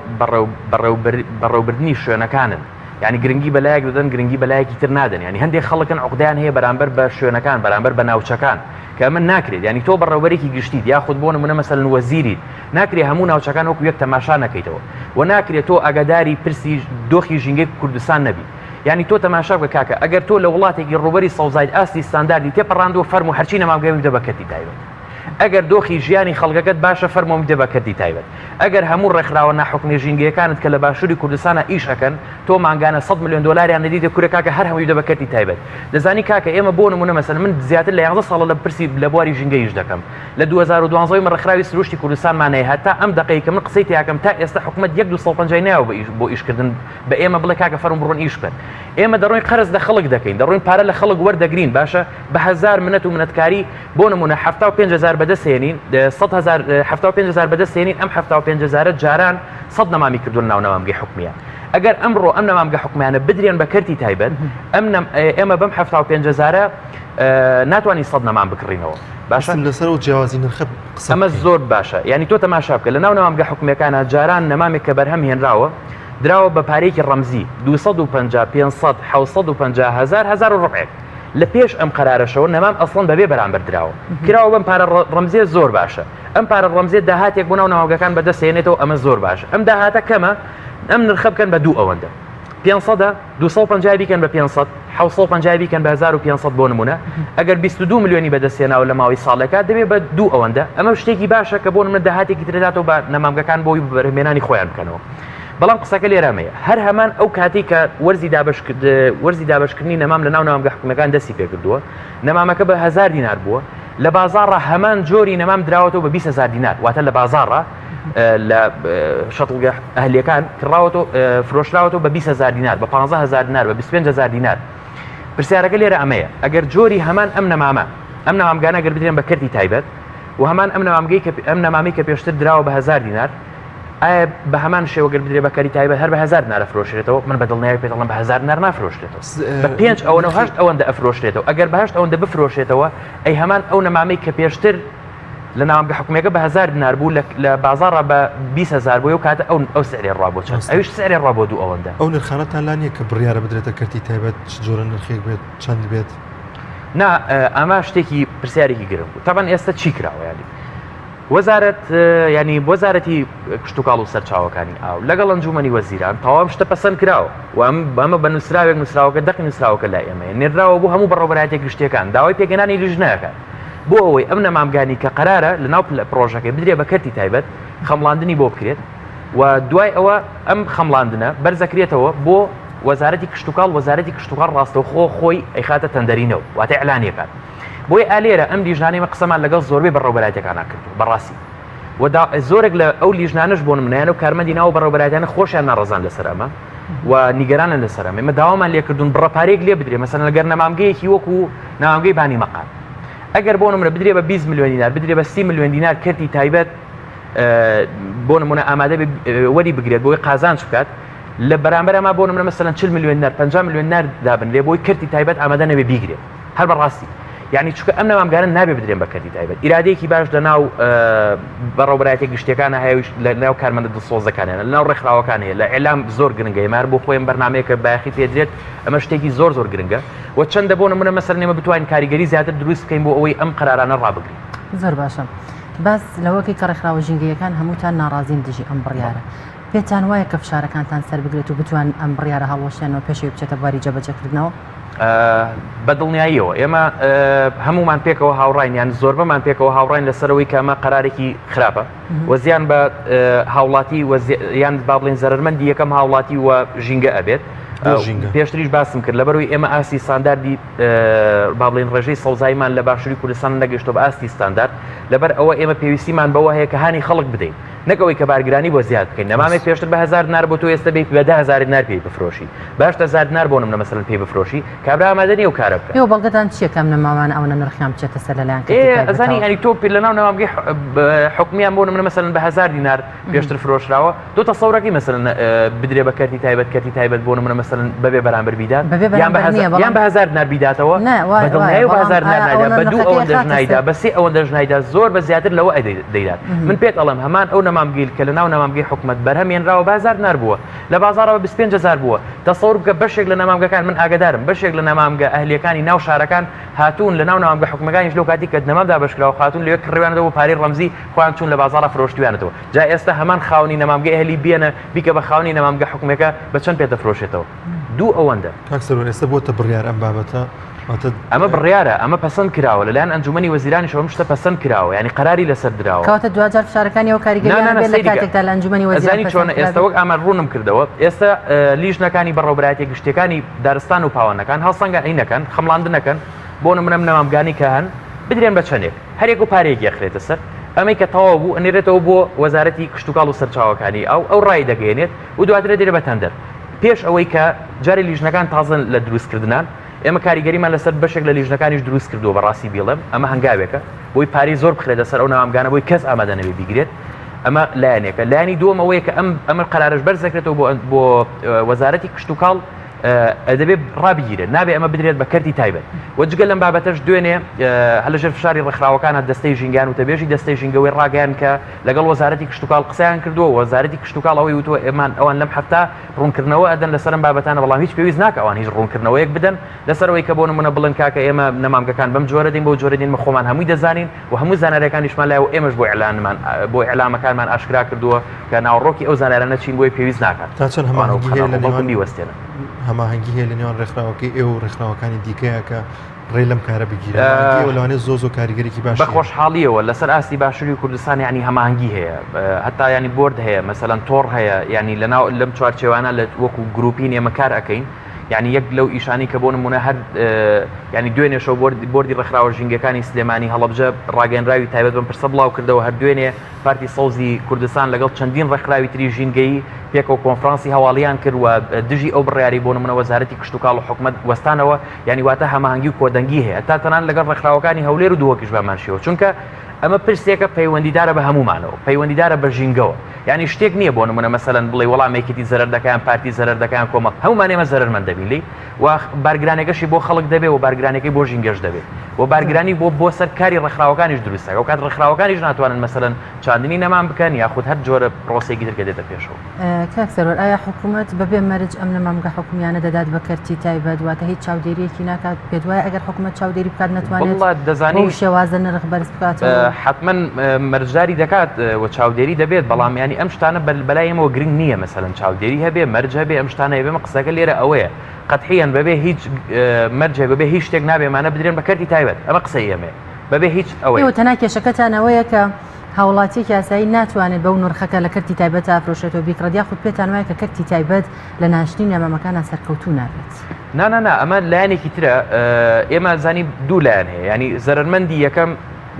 بەڕێوبردنی شوێنەکانن یانی گرنگی بە لایەک دەدەن گرنگی بە لایەکی تر نادەن یانی هەندێک خەڵکن عوقدەیان هەیە بەرامبەر بە شوێنەکان بەرامبەر بە ناوچەکان کە ئەمە ناکرێت یانی تۆ بەڕێوبەرێکی گشتیت یاخود بۆ نمونە مەسەلەن وەزیریت ناکرێت هەموو ناوچەکان وەکو یەک تەماشا نەکەیتەوە و ناکرێت تۆ ئاگاداری پرسی دۆخی ژینگەی کوردستان نەبی یانی تۆ تەماشا بکە کاکە ئەگەر تۆ لە وڵاتێکی ڕووبەری سەوزایت ئاستی ستانداردی تێپەڕاندووە فەرموو هەرچی نەمامگای بدە بە کەرتی تایبەت ئەگەر دۆخی ژیانی خەڵکەکەت باشە فەرموو بدە بە کەرتی تایبەت ئەگەر هەموو ڕێکخراوە ناحکومیە ژینگەیەکانت کە لە باشووری کوردستانا ئیش ئەکەن تۆ مانگانە 100 ملیۆن دۆلاریان دەدیتە کورە کاکە هەر هەمووی بدە بە کەرتی تایبەت دەزانی کاکە ئێمە بۆ نمونە مەسەلەن من زیاتر لە 11 ساڵە لە پرسی لە بواری ژینگە ئیش دەکەم لە 2012 ئێمە ڕێکخراوی سروشتی کوردستانمان هەیە هەتا ئەم دەقەی کە من قسەی تیاکەم تا ئێستا حکومەت یەک 250 نایەوە بە ئیش بۆ ئیشکردن بە ئێمە بڵێ کاکە فەرموو بڕۆن ئیش بکەن ئێمە دەڕۆین قەرز لە خەڵک دەکەین دەڕۆین پارە لە خەڵک وەردەگرین باشە بە هەزار منەت و منەتکاری بۆ نمونە 75 هزار بەدەست هێنین 100 هزار 75 هزار بەدەست هێنین ئەم 75 هزارە جاران 100 نەمامی کردوون ناو نەمامگەی حکومیە ئەگەر ئەمڕۆ ئەم نەمامگە حکومیانە بدرێن بە کەرتی تایبەت ئەم ئێمە بەم 75 هزارە ناتوانین 100 نەمام بکڕینەوە باشە لەسەر و جیاوازی نرخە قسە ئەمە زۆر باشە یعنی تۆ تەماشا بکە لە ناو نەمامگە حکومیەکانە جاران نەمامێک کە بەرهەم هێنراوە دراوە بە پارەیەکی ڕەمزی، 250، 500، 750، هەزار، هەزار و ڕوبعێک. لە پێش ئەم قەرارەشەوە نەمام ئەسڵەن بەبێ بەرامبەر دراوە. کراوە بەم پارە ڕەمزیە زۆر باشە. ئەم پارە ڕەمزیە داهاتێک بۆ ناو ناوگەکان بەدەست هێنێتەوە ئەمە زۆر باشە. ئەم داهاتە کەمە، ئەم نرخە بکەن بە دوو ئەوەندە. پێنسەدە، 250 بیکەن بە 500، 750 بیکەن بە 1500 بۆ نمونە. ئەگەر 22 ملیۆنی بەدەست هێناوە لە ماوەی ساڵێکا دەبێ بە دوو ئەوەندە. ئەمە شتێکی باشە کە بۆ نمونە داهاتێکی تر دەداتەوە بە نەمامگەکان بۆی بەرهەمهێنانی خۆیان بکەنەوە. بەڵام قسەکە لێرە ئەمەیە هەر هەمان ئەو کاتەی کە وەرزی دابەشکرد وەرزی دابەشکردنی نەمام لە ناو نەمامگە حکومیەکان دەستی پێکردووە نەمامەکە بە هەزار دینار بووە لە بازاڕا هەمان جۆری نەمام دراوەتەوە بە 20 هەزار دینار واتە لە بازاڕا لە شەتڵگە ئەهلیەکان کڕاوەتەوە فرۆشراوەتەوە بە 20 هەزار دینار بە 15 هەزار دینار بە 25 هەزار دینار پرسیارەکە لێرە ئەمەیە ئەگەر جۆری هەمان ئەم نەمامە ئەم نەمامگانە گەر بدرێن بە کەرتی تایبەت و هەمان ئەم نەمامگەی کە ئەم نەمامی کە پێشتر دراوە بە هەزار دینار ئایا بە هەمان شێوە گەر بدرێ بە کەری تایبەت هەر بە هەزار دینار ئەفرۆشرێتەوە؟ من بە دڵنیایی پێت دەڵێم بە هەزار دینار نافرۆشرێتەوە. بە پێنج ئەوەنە و هەشت ئەوەندە ئەفرۆشرێتەوە. ئەگەر بە هەشت ئەوەندە بفرۆشێتەوە، ئەی هەمان ئەو نەمامەی کە پێشتر لە ناوەنگە حکومییەکە بە هەزار دینار بوو لە لە بازاڕا بە 20 هەزار بوو، ئەو کاتە ئەو ئەو سعرێ ڕوا بۆ چەند؟ ئەویش سعرێ ڕوا بۆ دوو ئەوەندە. ئەو نرخانەتان لا نییە کە بڕیارە بدرێتە کەرتی تایبەت چ جۆرە نرخێک بێت، چەند بێت؟ نا، ئەمە شتێکی پرسیارێکی گرنگ بوو. تەبعەن ئێستا چی کراوە یانی؟ وەزارەت یانی وەزارەتی کشتوکاڵ و سەرچاوەکانی ئاو لەگەڵ ئەنجومەنی وەزیران تەواو ئەم شتە پەسەند کراوە و ئەم ئەمە بە نووسراوێک نووسراوەکە دەقی نووسراوەکە لای ئێمەیە نێردراوە بۆ هەموو بەڕێوەبەرایەتیە گشتیەکان داوای پێکهێنانی لیژنەکە بۆ ئەوەی ئەم نەمامگانی کە قەرارە لە ناو پرۆژەکەی بدرێ بە کەرتی تایبەت خەمڵاندنی بۆ بکرێت و دوای ئەوە ئەم خەمڵاندنە بەرزەکرێتەوە بۆ وەزارەتی کشتوکاڵ وەزارەتی کشتوکاڵ ڕاستەوخۆ خۆی ئەیخاتە تەندەرینەوە واتە ئیعلانیەکات بۆیە ئالێرە ئەم لیژنانەی مە قسەمان لەگەڵ زۆربەی بەڕێوەبەرایەتیەکانا کردووە بەڕاستی و زۆرێک لە ئەو لیژنانەش بۆ نمونە یان ئەو کارمەندی ناو بەڕێوەبەرایەتیانە خۆشیان ناڕەزان لەسەر ئەمە و نیگەرانن لەسەر ئەمە ئێمە داوامان لێکردوون بڕە پارەیەک لێ بدرێ مەسەلەن ئەگەر نەمامگەیەکی وەکو نەمامگەی بانی مەقام ئەگەر بۆ نمونە بدرێ بە 20 ملیۆن دینار بدرێ بە 30 ملیۆن دینار کەرتی تایبەت بۆ نمونە ئامادە وەری بگرێت بۆی قازانج بکات لە بەرامبەر ئەما بۆ نمونە مەسەلەن 40 ملیۆن دینار 50 ملیۆن دینار دابنرێ بۆی کەرتی تایبەت ئامادە نەبێ بیگرێت هەر بەڕاستی یعنی چونکە ئەم نەمامگانە نابێ بدرێن بە کەرتی تایبەت ئیرادەیەکی باش لە ناو بەڕێوەبەرایەتیە گشتیەکانە هەیە لە ناو کارمەندە دڵسۆزەکانیانە لە ناو ڕێکخراوەکان هەیە لە ئیعلام زۆر گرنگە ئێمە هەر بۆ خۆی ئەم بەرنامەیە کە بایەخی پێدرێت ئەمە شتێکی زۆر زۆر گرنگە و چەندە بۆ نمونە مەسەلەن ئێمە بتوانین کاریگەری زیاتر دروست بکەین بۆ ئەوەی ئەم قەرارانە ڕابگرین. زۆر باشە باس لەوەکەی کە ڕێکخراوە ژینگەیەکان هەمووتان ناڕازین دژی ئەم بڕیارە پێتان وایە کە فشارەکانتان سەربگرێت و بتوانن ئەم بڕیارە هەڵوەشێنەوە پێش ئەوەی بچێتە بواری جێبەجێکردنەوە؟ بە دڵنیاییەوە ئێمە هەمومان پێکەوە هاوڕین یان زۆربەمان پێکەوە هاوڕین لەسەرەوەی کە ئەمە قەرارێکی خراپە و زیان بە هاوڵاتی یان با بڵێن زەرمەندی یەکەم هاوڵاتی و ژینگە ئەبێت پێشتریش باسم کرد لەبەرەوەی ئێمە ئاستی ستانداردی با بڵێن ڕێژەی سەوزاییمان لە باشووری کوردستان نەگەشتۆ بە ئاستی ستاندارد لەبەر ئەوە ئێمە پێویستیمان بەوە هەیە کە هانی خەڵک بدەین نەک ئەوەی کە بارگرانی بۆ زیاد بکەین نەمامێک پێشتر بە هەزار دینار بۆ تۆ ئێستا بێیت بە 10000 دینار پێی بفرۆشی بە 8000 دینار بۆ نمونە مەسەلەن پێی بفرۆشی کابرا ئامادە نییە ئەو کارە بکات. ئێوە بەڵگەتان چییە کە ئەم نەمامانە ئەوەنە نرخیان بچێتە سەر لەلایەن کەرتی ئێ ئەزانی تایبەتەوە؟ یانی تۆ لەناو نەمامگەی حکومیان بۆ نمونە مەسەلەن بە هەزار دینار پێشتر فرۆشراوە تۆ تەسەورەکەی مەسەلەن بدرێ بە کەرتی تایبەت کەرتی تایبەت بۆ نمونە مەسەلەن بەبێ بەرامبەر بیدات بەبێ یان بە بەرامبەر نییە یان بەڵام بە هەزار دینار بیداتەوە نا بە وایە وایە دڵنیایەوە بە بەڵام هەزار دینار ئایا نایدا ئەوەنە بە دوو نرخەکەی ئەوەندەش ئەخاتە نایدا سەر؟ بە سێ ئەوەندەش نایدا زۆر بە زیاتر لەوە دەیدات من پێت ئەڵێم هەمان ئەو نەمامگەیل کە لەناو نەمامگەی حکومەت بەرهەم هێنراوە بە هەزار دینار بووە لە بازاڕەوە 25 هەزار بووە تەسەور بکە بەشێک لە نەمامگەکان من ئاگادارم بەشێک لە نەمامگە ئەهلیەکانی ناو شارەکان هاتوون لە ناو نەمامگە حکومەکانیش لەو کاتی کە نەمام دابەشکراوە خاتوون لەوێ کڕیوانەتەوە بۆ پارەی ڕەمزی خۆیان چوون لە بازاڕا فرۆشتویانەتەوە جا ئێستا هەمان خاوەنی نەمامگەی ئەهلی بێنە بیکە بە خاوەنی نەمامگە حکومیەکە بە چەند پێت دەفرۆشێتەوە دوو ئەوەندە. کاک سەروەر ئێستا بۆتە بڕیار ئەم بابەتە واتە. ئەمە بڕیارە، ئەمە پەسەند کراوە، لەلایەن ئەنجومەنی وەزیرانیشەوە ئەم شتە پەسەند کراوە، یانی قەراری لەسەر دراوە. کەواتە دواجار فشارەکانی ئەوە نا نا کاریگەرییان نا هەبێت لە سەیری کە کاتێکدا لە ئەنجومەنی وەزیران ئەزانی پەسەند چۆنە ئێستا کرابێت؟ وەک ئامار ڕوونم کردەوە ئێستا لیژنەکانی بەڕێوەبەرایەتیە گشتیەکانی دارستان و پاوانەکان هەڵسەنگانی نەکەن خەمڵاندن نەکەن بۆ نمونە ئەم نەمامگانەی کە هەن بدرێن بە چەندێک هەریەک و پارەیەکی ئەخرێتە سەر ئەمەی کە تەواو بوو ئەنێرێتەوە بۆ وەزارەتی کشتوکاڵ و سەرچاوەکانی ئاو ئەو ڕایدەگەیەنێت و دواتر ئەدرێ بە تەندەر پێش ئەوەی کە جارێ لیژنەکان تازەن لە دروستکردنان ئێمە کاریگەریمان لەسەر بەشێک لە لیژنەکانیش دروست کردووە بەڕاستی بیڵێم ئەمە هەنگاوێکە بۆی پارەی زۆر بخرێتە سەر ئەو ناوامگانە بۆی کەس ئامادە نەبێ بیگرێت ئەمە لایەنێکە لایەنی دووەم ئەوەیە کە ئەم ئەمە قەرارەش بەرز دەکرێتەوە بۆ بۆ وەزارەتی کشتوکاڵ دەبێت ڕابگیرێت نابێ ئەمە بدرێت بە کەرتی تایبەت و جگە لەم بابەتەش دوێنێ هەر لەژێر فشاری ڕێکخراوەکانە دەستەی ژینگان و تەبێژی دەستەی ژینگەوەی ڕاگەیان کە لەگەڵ وەزارەتی کشتوکاڵ قسەیان کردووە وەزارەتی کشتوکاڵ ئەوەی وتووە ئێمان ئەوان لەم هەفتە ڕوونکردنەوە ئەدەن لەسەر ئەم بابەتانە بەڵام هیچ پێویست ناکە ئەوان هیچ ڕوونکردنەوەیەک بدەن لەسەر ئەوەی کە بۆ نمونە بڵێن کاکە ئێمە نەمامگەکان بەم جۆرە دین بەو جۆرە دین مە خۆمان هەمووی دەزانین و هەموو زانیاریەکانیشمان لایە و ئێمەش بۆ ئیعلانمان بۆ ئیعلامەکانمان ئاشکرا کردووە کە ناوەڕۆکی ئەو زانیارانە چین بۆیە پێویست ناکات تا چەند ئەوانە هەماهەنگی هەیە بخەنە لە ڕوو بەڵکو نێوان بیوەستێنن. هەماهەنگی هەیە لە نێوان ڕێکخراوەکەی ئێوە و ڕێکخراوەکانی دیکەیە کە. ڕێ لەم کارە بگیرێت؟ هەماهەنگی ئێوە لەوانەیە زۆر زۆر کاریگەرێکی باشی بە هەبێت. خۆشحاڵییەوە لەسەر ئاستی باشووری کوردستان یانی هەماهەنگی هەیە هەتا یانی بۆرد هەیە مەسەلەن تۆڕ هەیە یانی لەناو لەم چوارچێوانە لە وەکو گروپین ئێمە کار ئەکەین یانی یەک لەو ئیشانی کە بۆ نمونە هەر یانی دوێنێ شەو بۆردی ڕێکخراوە ژینگەکانی سلێمانی هەڵەبجە ڕاگەنراوی تایبەت بەم پرسە بڵاو کردەوە هەر دوێنێ پارتی سەوزی کوردستان لەگەڵ چەندین ڕێکخراوی تری ژینگەیی پێکەوە کۆنفرانسی هەواڵیان کرد و دژی ئەو بڕیاری بۆ نمونە وەزارەتی کشتوکاڵ و حکومەت وەستانەوە یانی واتە هەماهەنگی و کۆدەنگی هەیە تا تەنان لەگەڵ ڕێکخراوەکانی هەولێر و دهۆکیش بەمان شێوە چونکە ئەمە پرسێکە پەیوەندیدارە بە هەمومانەوە پەیوەندیدارە بە ژینگەوە یانی شتێک نییە بۆ نمونە مەسەلەن بڵێ وەڵام یەکێتی زەرەر دەکەیان پارتی زەرەر دەکەیان کۆمەڵ هەمومان ئێمە زەرەرمەند دەبین لێی و بارگرانەکەشی بۆ خەڵک دەبێ و بارگرانەکەی بۆ ژینگەش دەبێ و بارگرانی بۆ بۆ سەر کاری ڕێکخراوەکانیش دروست دەکات ئەوکات ڕێکخراوەکانیش ناتوانن مەسەلەن چاندنی نەمام بکەن یاخود هەر جۆرە پرۆسەیەکی تر کە دێتە پێشەوە. کاک سەروەر ئایا حکوومەت بەبێ مەرج ئەم نەمامگە حکومیانە دەدات بە کەرتی تایبەت واتە هیچ چاودێریەکی ناکات پێت وایە ئەگەر حکوومەت چاودێری بکات نەتوانێت وەڵا دەزانی بەو شێوازە نرخ بەرز بکاتەوە؟ حەتمەن مەرجداری دەکات و چاودێری دەبێت بەڵام یانی ئەم شتانە بەلای ئێمەوە گرنگ نییە مەسەلەن چاودێری هەبێ مەرج هەبێ ئەم شتانە هەبێ ئەمە قسەکە لێرە ئەوەیە قەتحیەن بەبێ هیچ مەرجێک بەبێ هیچ شتێک نابێ ئەمانە بدرێن بە کەرتی تایبەت ئەمە قسەی ئێمەیە بەبێ هیچ ئەوەیە. ئێوە تەنها کێشەکەتان ئەوەیە کە هاوڵاتیەکی ئاسایی ناتوانێت بەو نرخە کە لە کەرتی تایبەتا ئەفرۆشێتەوە بیکڕێت یاخود پێتان وایە کە کەرتی تایبەت لە ناشتنی نەمامەکانا سەرکەوتوو نابێت؟ نا نا نا ئەمە لایەنێکی ترە ئێمە زانی دوو لایەن هەیە ینی زەرەرمەندی یەکەم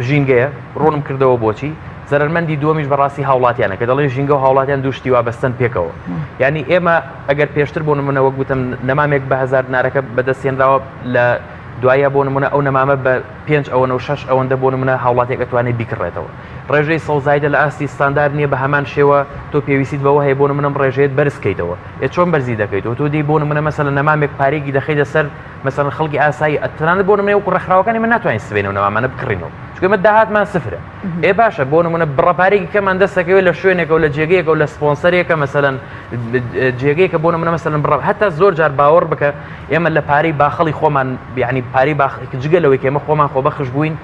ژینگەیە ڕوونم کردەوە بۆچی زەرەرمەندی دووەمیش بەڕاستی هاوڵاتیانە کە دەڵێن ژینگە و هاوڵاتیان دوو شتی وابەستەن پێکەوە ینی ئێمە ئەگەر پێشتر بۆ نمونە وەک گوتم نەمامێک بە هەزار دینارەکە بەدەستێنراوە لە دوایە بۆ نمونە ئەو نەمامە بە پێنج ئەوەنە و شەش ئەوەندە بۆ نمونە هاوڵاتیەک ئەتوانێت بیکڕێتەوە ڕێژەی سەوزایدە لە ئاستی ستاندار نییە بە هەمان شێوە تۆ پێویستیت بەوە هەیە بۆ نمونە ئەم ڕێژەیەت بەرز کەیتەوە ئێ چۆن بەرزی دەکەیتەوە تۆ دێی بۆ نمونە مەسەلەن نەمامێک پارەیەکی دەخەیتە سەر مەسەلەن خەڵکی ئاسایی تەنانەت بۆ نمونە وەکو ڕێکخراوەکانی من ناتوانین سبەینێ ئەو نەمامانە بکڕینەوە چونکە ئێمە داهاتمان سفرە ئێ باشە بۆ نمونە بڕە پارەیەکی کەمان دەست دەکەوێت لە شوێنێکەوە لە جێگەیەکەوە لە سپۆنسەرێکە مەسەلەن جێگەیەکە بۆ نمونە مەسەلەن بڕە هەتا زۆر جار باوەڕ بکە ئێمە لە پارەی باخەڵی خۆمان یعنی پارەی باخ جگە لەوەی کە ئێمە خۆمان خۆبەخش بووین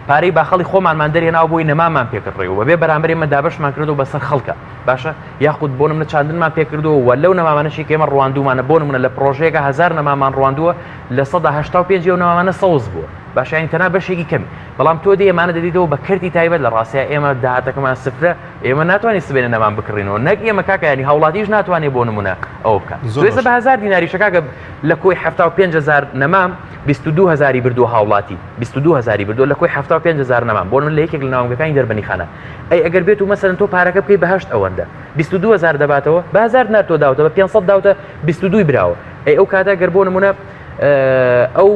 پارەی باخەڵی خۆمانمان دەرهێناوە بۆی نەمامان پێکڕی و بەبێ بەرامبەر ئێمە دابەشمان کردو بەسەر خەڵکە باشە یاخود بۆ نمونە چاندنمان پێکردووە و لەو نەمامانەشی کە ئێمە ڕواندوومانە بۆ نمونە لە پڕۆژەیەکە هەزار نەمامان ڕواندووە 85% ئەو نەمامانە سەوز بووە باشە یانی تەنها بەشێکی کەمی بەڵام تۆ دێ ئێمانە دەدیتەوە بە کەرتی تایبەت لە ڕاستیا ئێمە داهاتەکەمان سفرە ئێمە ناتوانین سبەینێ نەمام بکڕینەوە نەک ئێمە کاکە ینی هاوڵاتیش ناتوانێت بۆ نمونە ئەوە بکات زۆر تۆ ئێستا باشە. بە هەزار دیناریشە کاکە لە کۆی 75 هەزار نەمام 22 هەزاری بردووە هاوڵاتی 22 هەزاری بردووە لە کۆی 75 هەزار نەمام بۆ نمونە لە یەکێک لە ناوەنگەکانی دەربەنیخانە ئەی ئەگەر بێت و مەسەلەن تۆ پارەکە بکەی بە هەشت ئەوەندە 22 هەزار دەباتەوە بە هەزار دینار تۆ داوتە بە 500 داوتە 22 براوە ئەی ئەو کاتە گەر بۆ نمونە ئەو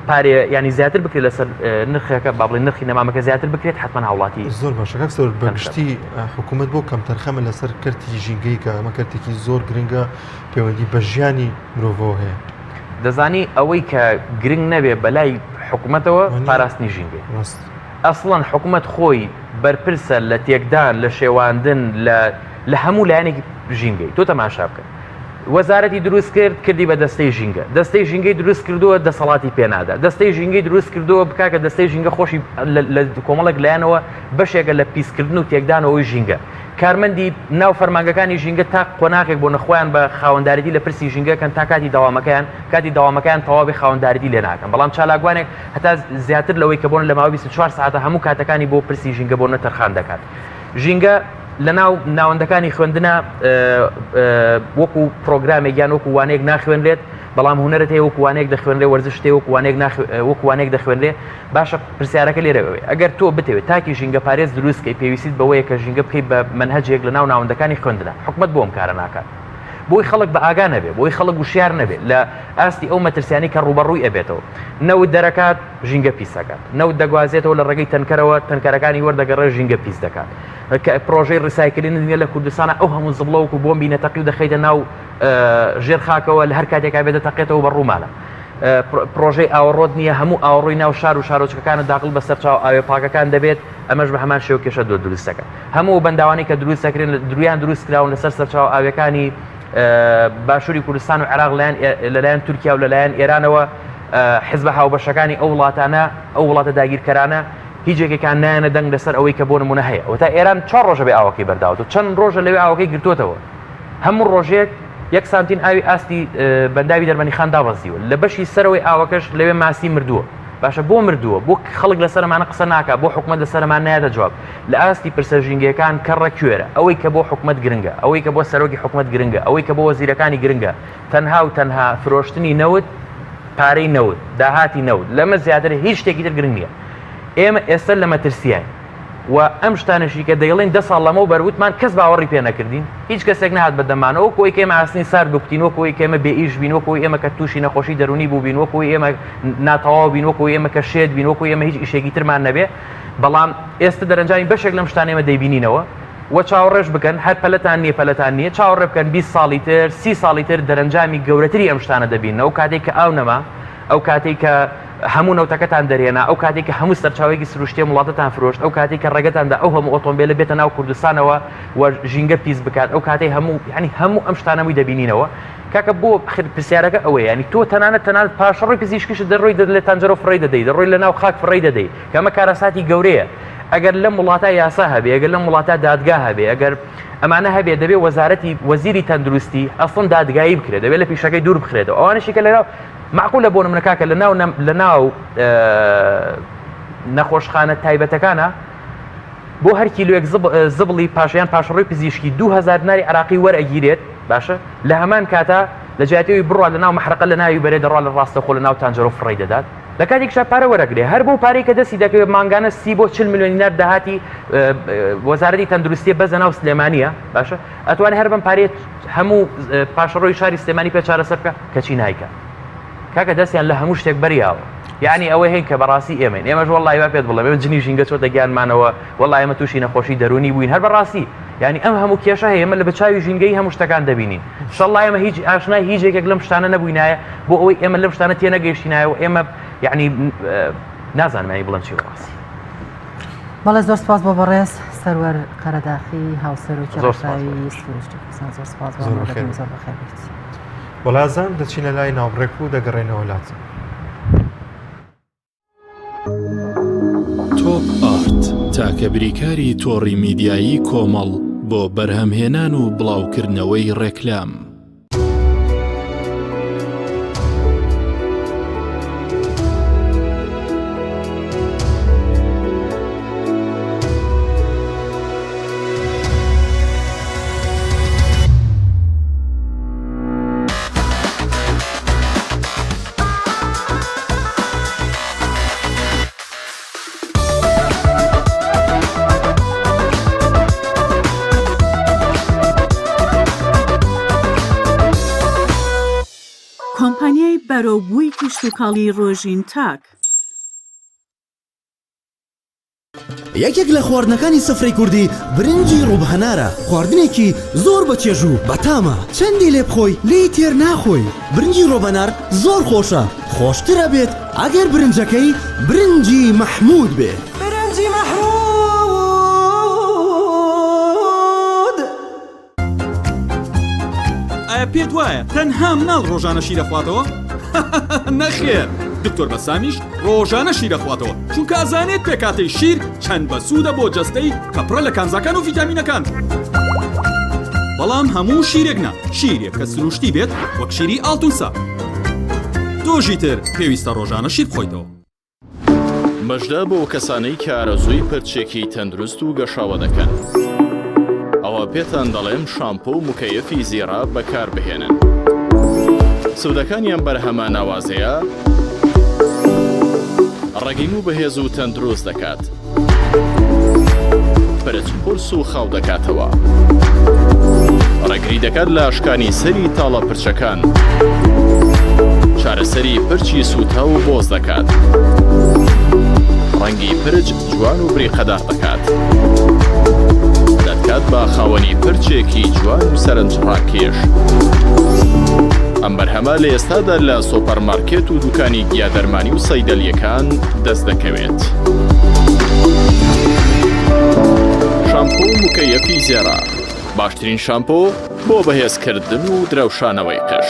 پارەیە ینی زیاتر بکرێت لەسەر نرخەکە با بڵێن نرخی نەمامەکە زیاتر بکرێت حتمما هاوڵاتی زۆر باشە کاک سەرۆک بە گشتی حکوومەت بۆ کەمتەرخەمە لەسەر کەرتی ژینگەی کە ئەمە کەرتێکی زۆر گرنگە پەیوەندی بە ژیانی مرۆڤەوە هەیە. دەزانی ئەوەی کە گرنگ نەبێ بەلای حکوومەتەوە پاراستنی ژینگەی ڕاست. ئەسڵەن حکومەت خۆی بەرپرسە لە تێکدان، لە شێواندن، لە لە هەموو لایەنێکی ژینگەی. تۆ تەماشا بکە. وەزارەتی دروست کرد، کردی بە دەستەی ژینگە. دەستەی ژینگەی دروست کردووە، دەسەڵاتی پێ نادا. دەستەی ژینگەی دروست کردووە، کاکە دەستەی ژینگە خۆشی لە کۆمەڵێک لایەنەوە بەشێکە لە پیسکردن و تێکدانەوەی ژینگە. کارمەندی ناو فەرمانگەکانی ژینگە تا قۆناغێک بۆ نەخۆیان بە خاوەندارێتی لە پرسی ژینگە کەن تا کاتی دەوامەکەیان، کاتی دەوامەکەیان تەواو بێ خاوەندارێتی لێ ناکەن. بەڵام چالاکوانێک هەتا زیاتر لەوەی کە بۆن لە ماوەی 24 سەعاتە هەموو کاتەکانی بۆ پرسی ژینگە بۆ تەرخان دەکات. ژینگە لە ناو ناوەندەکانی خوێندنە وەکو پرۆگرامێک یان وەکو وانەیەک ناخوێنرێت، بەڵام هونەرت هەیە وەکو وانەیەک دەخوێنرێ، وەرزشت هەیە وەکو وانەیەک وەکو وانەیەک دەخوێنرێ. باشە پرسیارەکە لێرە ئەوەیە ئەگەر تۆ بتەوێت تاکی ژینگە پارێز دروست کەی پێویستیت بەوەیە کە ژینگە بکەیت بە مەنهەجێک لە ناو ناوەندەکانی خوێندنە. حکومەت بۆ ئەم کارە ناکات؟ بۆی خەڵک بە ئاگا نەبێ، بۆی خەڵک وشیار نەبێ لە ئاستی ئەو مەترسیانەی کە ڕووبەڕووی ئەبێتەوە. نەوت دەرەکات، ژینگە پیس ئەکات. نەوت دەگوازێتەوە لە ڕێگەی تەنکەرەوە، تەنکەرەکانی وەردەگەڕێ ژینگە پیس دەکات. کە پڕۆژەی recycling نییە لە کوردستانا ئەو هەموو زبڵە وەکوو بۆمبی نەتەقیو دەخەیتە ناو ژێر خاکەوە لە هەر کاتێکا بێ دەتەقێتەوە بە ڕوومانە. پڕۆژەی ئاوەڕۆت نییە، هەموو ئاوەڕۆی ناو شار و شارۆچکەکانت داخڵ بە سەرچاوە ئاوێ پاکەکان دەبێت، ئەمەش بە هەمان شێوە کێشە دروست دەکات. هەموو ئەو بەنداوانەی کە دروست دەکرێن درویان دروست کراون لەسەر سەرچاوە ئاویەکانی باشووری کوردستان و عێراق لەلایەن تورکیا و لەلایەن ئێرانەوە حزبە هاوبەشەکانی ئەو وڵاتانە ئەو وڵاتە داگیرکەرانە هیچ یەکێکان نایەنە دەنگ لەسەر ئەوەی کە بۆ نمونە هەیە وتا ئێران چوار ڕۆژە بێ ئاوەکەی بەرداوەتەوە چەند ڕۆژە لەوێ ئاوەکەی گرتووەتەوە هەموو ڕۆژێک یەک سانتین ئاوی ئاستی بەنداوی دەربەنیخان دابەزیوە لە بەشی سەرەوەی ئاوەکەش لەوێ ماسی مردووە. باشە بۆ مردووە؟ بۆ خەڵک لەسەر ئەمانە قسە ناکا؟ بۆ حکومەت لەسەر ئەمانە نایەتە جواب؟ لە ئاستی پرسە ژینگەیەکان کەڕە کوێرە. ئەوەی کە بۆ حکومەت گرنگە، ئەوەی کە بۆ سەرۆکی حکومەت گرنگە، ئەوەی کە بۆ وەزیرەکانی گرنگە، تەنها و تەنها فرۆشتنی نەوت، پارەی نەوت، داهاتی نەوت، لەمە زیاتر هیچ شتێکی تر گرنگ نییە. ئێمە ئێستا لە مەترسیاین و ئەم شتانەشی کە دەیڵێین دە ساڵ لەمەوبەر وتمان کەس باوەڕی پێ نەکردین، هیچ کەسێک نەهات بە دەممانەوە وەکو ئەوەی کە ئێمە ئاسنی سارد بکوتین، وەکو ئەوەی کە ئێمە بێ ئیش بین، وەکو ئەوەی ئێمە کە تووشی نەخۆشی دەروونی بووبین، وەکو ئەوەی ئێمە ناتەواو بین، وەکو ئەوەی ئێمە کە شێت بین، وەکو ئەوەی ئێمە هیچ ئیشێکی ترمان نەبێ. بەڵام ئێستە دەرەنجامی بەشێک لەم شتانە ئێمە دەیبینینەوە و چاوەڕێش بکەن، هەر پەلەتان نییە پەلەتان نییە، چاوەڕێ بکەن 20 ساڵی تر، 30 ساڵی تر دەرەنجامی گەورەتری ئەم شتانە دەبینن، ئەو کاتەی کە ئاو نەما، ئەو کاتەی کە هەموو نەوتەکەتان دەرهێنا، ئەو کاتەی کە هەموو سەرچاوەیەکی سروشتی ئەم وڵاتەتان فرۆشت، ئەو کاتەی کە ڕێگەتان دا ئەو هەموو ئۆتۆمبێلە بێتە ناو کوردستانەوە و ژینگە پیس بکات، ئەو کاتەی هەموو یانی هەموو ئەم شتانە هەمووی دەبینینەوە. کاکە بۆ ئەخر پرسیارەکە ئەوەیە یانی تۆ تەنانەت تەنانەت پاشەڕۆی پزیشکیشت دەڕۆی لە تەنجەرەوە فڕێی دەدەی، دەڕۆی لە ناو خاک فڕێی دەدەی، کە ئەمە کارەساتی گەورەیە. ئەگەر لەم وڵاتە یاسا هەبێ، ئەگەر لەم وڵاتە دادگا هەبێ، ئەگەر ئەمانە هەبێ دەبێ وەزارەتی وەزیری تەندروستی ئەسڵەن دادگایی بکرێت، دەبێ لە پیشەکەی دوور بخرێتەوە. ئەوانەشی کە لەناو مەعقولە بۆ نمونە کاکە لە ناو لە ناو نەخۆشخانە تایبەتەکانە بۆ هەر کیلوێک زبڵی پاشیان پاشڕۆی پزیشکی 2000 دیناری عراقی وەرئەگیرێت باشە لە هەمان کاتا لە جیاتەوەی بڕوا لە ناو مەحرەقە لە ناوی بەرێ دەڕوا لە ڕاستەخۆ لە ناو تانجەرۆ فڕێی دەدات لە کاتێکشا پارە وەرەگرێ هەر بەو پارەی کە دەستی دەکەوێت مانگانە سی بۆ 40 ملیۆن دینار داهاتی وەزارەتی تەندروستیە بەس لە ناو سلێمانیە باشە ئەتوانێ هەر بەم پارەیە هەموو پاشەڕۆی شاری سلێمانی پێ چارەسەر بکە کەچی نایکا کاکە دەستیان لە هەموو شتێک بەریاوە یعنی ئەوە هەیە کە بەڕاستی ئێمەین ئێمەش وەڵی وا پێت بڵێم ئێمە جنی ژینگە چۆتە گیانمانەوە وەڵی ئێمە تووشی نەخۆشی دەروونی بووین هەر بەڕاستی یعنی ئەم هەموو کێشە هەیە ئێمە لە بەچاوی ژینگەی هەموو شتەکان دەبینین شەڵڵا ئێمە هیچ ئاشنای هیچ یەکێک لەم شتانە نەبووینایە بۆ ئەوەی ئێمە لەم شتانە تێنەگەیشتینایە و ئێمە یعنی نازانم یعنی بڵێم چی بەڕاستی بەڵێ زۆر سپاس بۆ بەڕێز سەروەر قەرەداخی هاوسەرۆکی ڕێکخراوی سروشتی کوردستان زۆر سپاس بۆ ئامادەبوون زۆر بەخێر بێیت. وەڵازان دەچینە لای ناوبڕێک و دەگەڕێنەوە لات. تۆپ ئارت تاکە بریکاری تۆڕی میدیایی کۆمەڵ بۆ بەرهەمهێنان و بڵاوکردنەوەی ڕێکلام. کۆمپانیای بەرەوبووی کشتوکاڵی ڕۆژین تاک. یەکێک لە خواردنەکانی سفرەی کوردی برنجی ڕوب هەنارە، خواردنێکی زۆر بە چێژ و بەتامە، چەندی لێ بخۆی لێی تێر ناخۆی، برنجی ڕۆبەنار زۆر خۆشە، خۆشتر ئەبێت ئەگەر برنجەکەی برنجی مەحمود بێ. برنجی مەحمود. ئایا پێت وایە تەنها مناڵ ڕۆژانە شیر ئەخواتەوە؟ نەخێر دکتۆر بەسامیش ڕۆژانە شیر ئەخواتەوە چونکە ئەزانێت پێکهاتەی شیر چەند بەسوودە بۆ جەستەی کە پڕە لە کانزاکان و ڤیتامینەکان بەڵام هەموو شیرێک نا شیرێک کە سروشتی بێت وەک شیری ئاڵتونسا تۆژی تر پێویستە ڕۆژانە شیر بخۆیتەوە. مژدە بۆ کەسانەی کە ئارەزووی پرچێکی تەندروست و گەشاوە دەکەن. ئەوا پێتان دەڵێم شامپۆ و مکەیەفی زیڕە بەکاربهێنن. سوودەکانی ئەم بەرهەمە ناوازەیە ڕەگی موو بەهێز و تەندروست دەکات. پرچ قورس و خاو دەکاتەوە. ڕێگری دەکات لە شکانی سەری تاڵە پرچەکان. چارەسەری پرچی سووتاو و بۆز دەکات. ڕەنگی پرچ جوان و بریقەدار دەکات. دەتکات بە خاوەنی پرچێکی جوان و سەرنجڕاکێش. ئەم بەرهەمە لە ئێستادا لە سۆپەرمارکێت و دوکانی گیادەرمانی و سەیدەلیەکان دەست دەکەوێت. شامپۆ و مکەیەفی زێڕە باشترین شامپۆ بۆ بەهێزکردن و درەوشانەوەی قژ.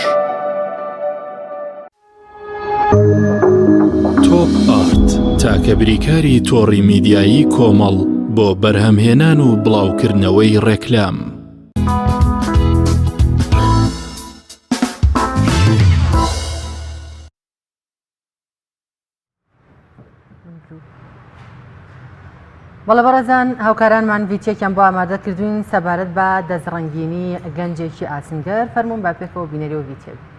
تۆپ ئارت تاکە بریکاری تۆڕی میدیایی کۆمەڵ بۆ بەرهەمهێنان و بڵاوکردنەوەی ڕێکلام. بەڵێ بەڕێزان هاوکارانمان ڤیتیەکیان بۆ ئامادە کردوین سەبارەت بە دەستڕەنگینی گەنجێکی ئاسنگەر فەرموون با پێکەوە بینەری و ڤیتیە بین.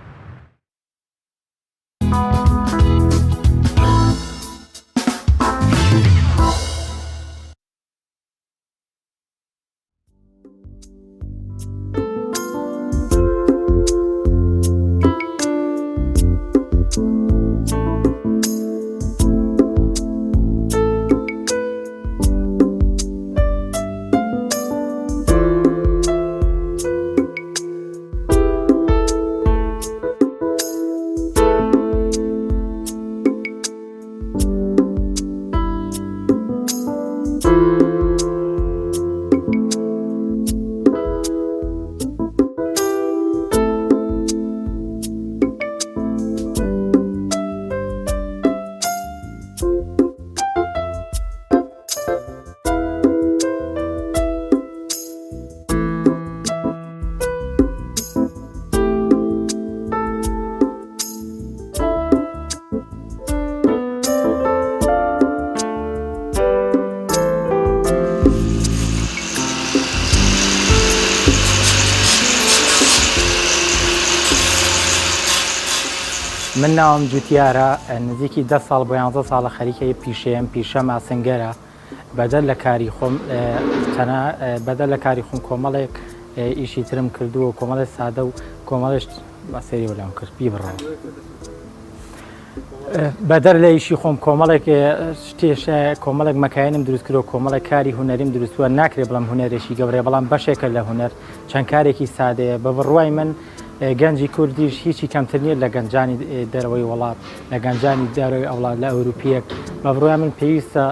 من ناوم جوتیارە نزیکی دە ساڵ بۆ یانزە ساڵە خەریکەی پیشەیەم پیشەم ئاسنگەرە بەدەر لە کاری خۆم تەنها بەدەر لە کاری خۆم کۆمەڵێک ئیشی ترم کردووە کۆمەڵێک سادە و کۆمەڵێک سەیری وەلام کرد بیبڕەوە. بەدەر لە ئیشی خۆم کۆمەڵێک شتێش کۆمەڵێک مەکاینم دروست کرد و کۆمەڵێک کاری هونەریم دروستووە ناکرێ بڵم هونەرێکی گەورەیە بەڵام بەشێکە لە هونەر چەند کارێکی سادەیە بە بڕوای من گەنجی کوردیش هیچی کەمتر نییە لە گەنجانی دەرەوەی وڵات لە گەنجانی دەرەوەی ئەوڵات لە ئەوروپیەک بە بڕوای من پێویستە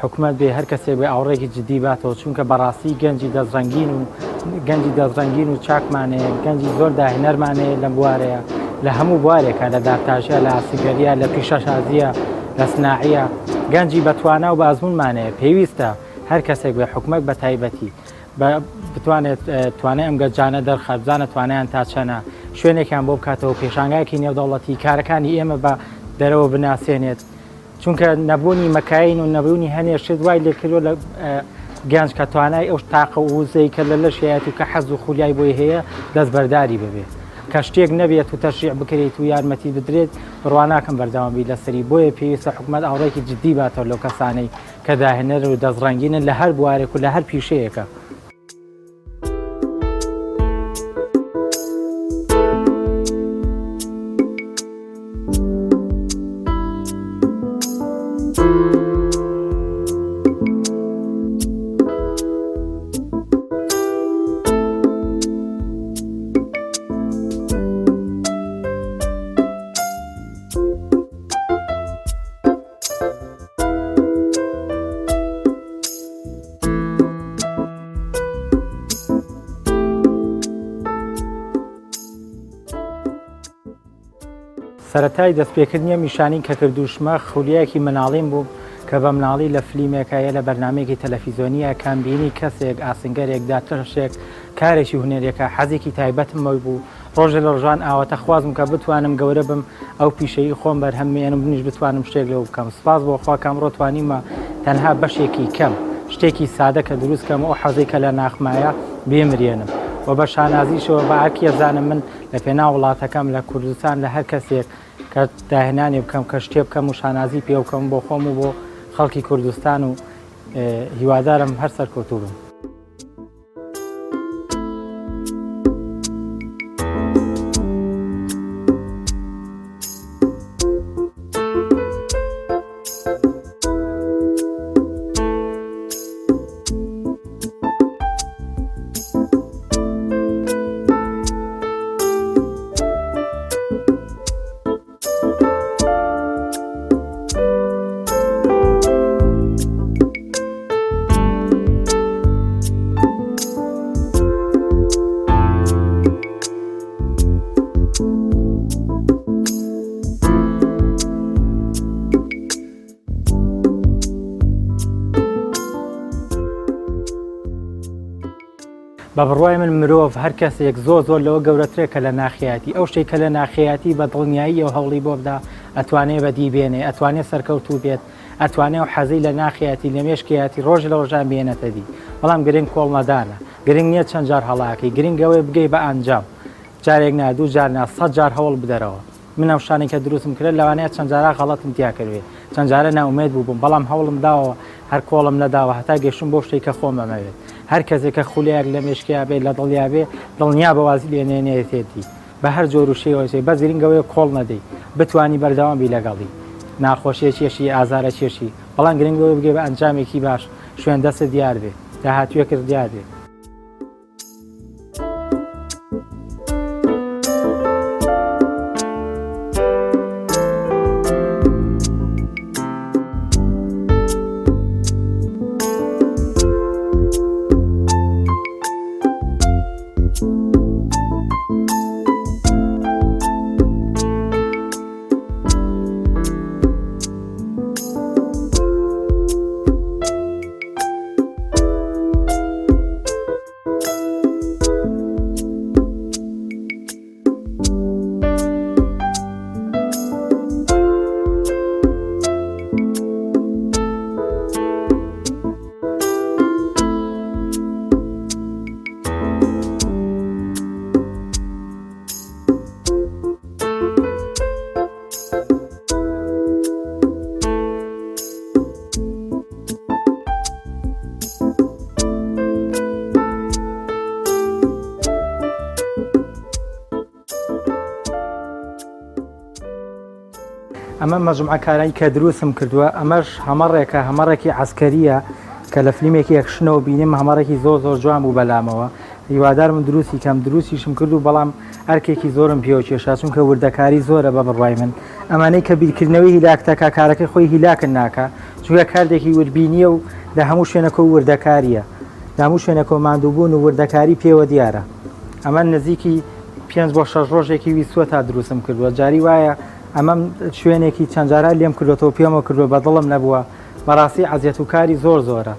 حکومەت بێ هەر کەسێک بێ ئاوڕێکی جدی باتەوە چونکە بەڕاستی گەنجی دەستڕەنگین و گەنجی دەستڕەنگین و چاکمانەیە گەنجی زۆر داهێنەرمانەیە لەم بوارەیە لە هەموو بوارێکە لە دارتاژە لە ئاسنگەریە لە پیشەسازیە لە سناعیە گەنجی بەتوانا و بازمونمانەیە پێویستە هەر کەسێک بێ حکومەت بە تایبەتی بتوانێت توانای ئەم گەنجانە دەرخات بزانە توانایان تا چەنە شوێنێکیان بۆ بکاتەوە پێشانگایەکی نێودەوڵەتی کارەکانی ئێمە بە دەرەوە بناسێنێت چونکە نەبوونی مەکاین و نەبوونی هەنێ شت وای لێکردووە لە گەنج کە توانای ئەو تاقە و وزەی کە لە لەشیایەت و کە حەز و خولیای بۆی هەیە دەستبەرداری ببێت کە شتێک نەبێت و تەشریع بکرێت و یارمەتی بدرێت بڕواناکەم بەردەوام بی لەسەری بۆیە پێویستە حکومەت ئاوڕێکی جدی باتەوە لەو کەسانەی کە داهێنەر و دەستڕەنگینن لە هەر بوارێک و لە هەر پیشەیەکە. سەرەتای دەستپێکردنی ئەم ئیشانەی کە کردووشمە خولیایەکی مناڵیم بوو کە بە مناڵی لە فلیمێکا یا لە بەرنامەیەکی تەلەفیزۆنیە کام بینی کەسێک ئاسنگەرێک دارترشێک کارێکی هونەریەکە حەزێکی تایبەتم بۆی بوو ڕۆژێ لە ڕۆژان ئاواتە خوازم کە بتوانم گەورە بم ئەو پیشەی خۆم بەرهەم بێنم منیش بتوانم شتێک لەوە بکەم سپاس بۆ خوا کە ئەمڕۆ توانیومە تەنها بەشێکی کەم شتێکی سادە کە دروست کەم ئەو حەزەی کە لە ناخمایە بێمرێنم و بە شانازیشەوە بە ئەرکی ئەزانم من لە پێناو وڵاتەکەم لە کوردستان لە هەر کەسێک کە داهێنانی بکەم کە شتێ بکەم و شانازی پێ بکەم بۆ خۆم و بۆ خەڵکی کوردستان و هیوادارم هەر سەرکەوتوو بم. بە بڕوای من مرۆڤ هەر کەسێک زۆر زۆر لەوە گەورەترە کە لە ناخیاتی ئەو شتێک کە لە ناخیاتی بە دڵنیاییەوە هەوڵی بۆ بدا ئەتوانێ بەدی بێنێ ئەتوانێ سەرکەوتوو بێت. ئەتوانێ ئەو حەزەی لە ناخیاتی لە مێشکیاتی ڕۆژ لە ڕۆژان بێنێتە دی بەڵام گرنگ کۆڵنەدانە گرنگ نییە چەند جار هەڵاکەی گرنگ ئەوەیە بگەی بە ئەنجام جارێک نا دوو جار نا سەت جار هەوڵ بدەرەوە من ئەو شتانەی کە دروستم کرد لەوانەیە چەند جارا غەڵەتم تیا کردبێ چەند جارە نائومێد بووبم بەڵام هەوڵم داوە هەر کۆڵم نەداوە هەتا گەشتم بەو شتەی کە خۆم ئەمەوێت هەر کەسێک کە خولیایەک لە مێشکیا بێ لە دڵیا بێ دڵنیا بە وازی لێ نێنێتێتی بە هەر جۆر و شێوەیەک بەس گرنگ ئەوەیە کۆڵ نەدەی بتوانی بەردەوام بی لەگەڵی ناخۆشیە چێشی ئازارە چێشی بەڵام گرنگ ئەوەیە بگەی بە ئەنجامێکی باش شوێن دەستت دیار بێ داهاتوویەکت دیار بێ. ئەمە مەجموعە کارانی کە دروستم کردووە ئەمەش هەمەڕێکە هەمەڕێکی عسکەریە کە لە فلیمێکی ئەکشنەوە بینیم هەمەڕێکی زۆر زۆر جوان بوو بەلامەوە هیوادارم دروستی کەم دروستیشم کرد و بەڵام ئەرکێکی زۆرم پێوە کێشا چونکە وردەکاری زۆرە بە بڕوای من ئەمانەی کە بیرکردنەوەی هیلاکتەکە کارەکەی خۆی هیلاکن ناکە چونکە کاردێکی وردبینیە و لە هەموو شوێنەکە و وردەکاریە لە هەموو شوێنەکە و ماندووبوون و وردەکاری پێوە دیارە ئەمە نزیکی پێنج بۆ شەش ڕۆژێکی ویستووە تا دروستم کردووە جاری وایە ئەمەم شوێنێکی چەند جارا لێم کردوەوە پێمە کردووە بە دڵم نەبووە بەڕاستی عەزیەت و کاری زۆر زۆرە.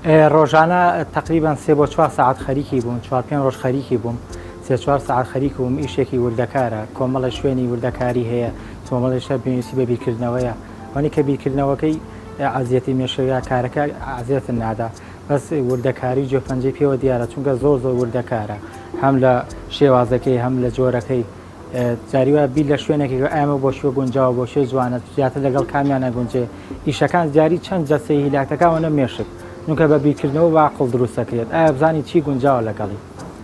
ڕۆژانە تقریبان سێ بۆ چوار ساعت خەریکی بووم چوار پێنج ڕۆژ خەریکی بووم سێ چوار ساعت خەریک بووم ئیشێکی وردەکارە کۆمەڵە شوێنی وردەکاری هەیە کۆمەڵی شە پێویستی بە بیرکردنەوەیە ئەوەی کە بیرکردنەوەکەی ئازیەتی مێشەوە کارەکە ئازیەتن نادا بەس وردەکاری و جێپەنجەی پێوە دیارە چونکە زۆر زۆر وردەکارە هەم لە شێوازەکەی هەم لە جۆرەکەی جاری وایە بیر لە شوێنێکی ئەمە بۆ شوێ گونجاوە بۆ شوێ جوانە زیاتر لەگەڵ کامیان نەگونجێ ئیشەکان دیاری چەند جەسەی هیلاکەکەوە نە مێشک چونکە بە بیرکردنەوە بە عەقڵ دروست دەکرێت ئایا بزانی چی گونجاوە لەگەڵی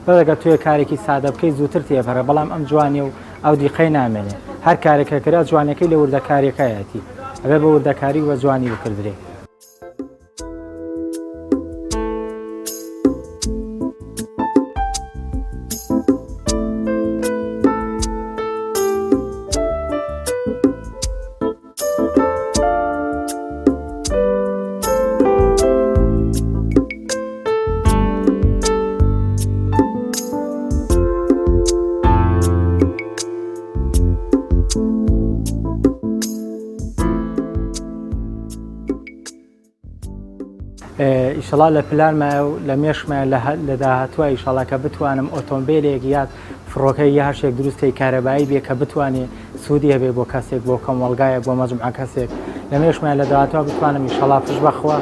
بەس ئەگەر تۆ کارێکی سادە بکەیت زووتر تێپەڕێ بەڵام ئەم جوانیە و ئەو دیقەی نامێنێ هەر کارێک کە کرا جوانیەکەی لە وردەکاریەکایەتی ئەبێ بە وردەکاری و بە جوانی بکردرێ. ئیشەڵا لە پلانمایە و لە مێشکمایە لە داهاتووە ئیشەڵا کە بتوانم ئۆتۆمبیلێک یاد فڕۆکە یا هەر شتێک دروست کەی کارەبایی بێ کە بتوانێ سوودی هەبێ بۆ کەسێک بۆ کۆمەڵگایەک بۆ مەجموعە کەسێک لە مێشکمایە لە داهاتووە بتوانم ئیشەڵا پشت بەخوا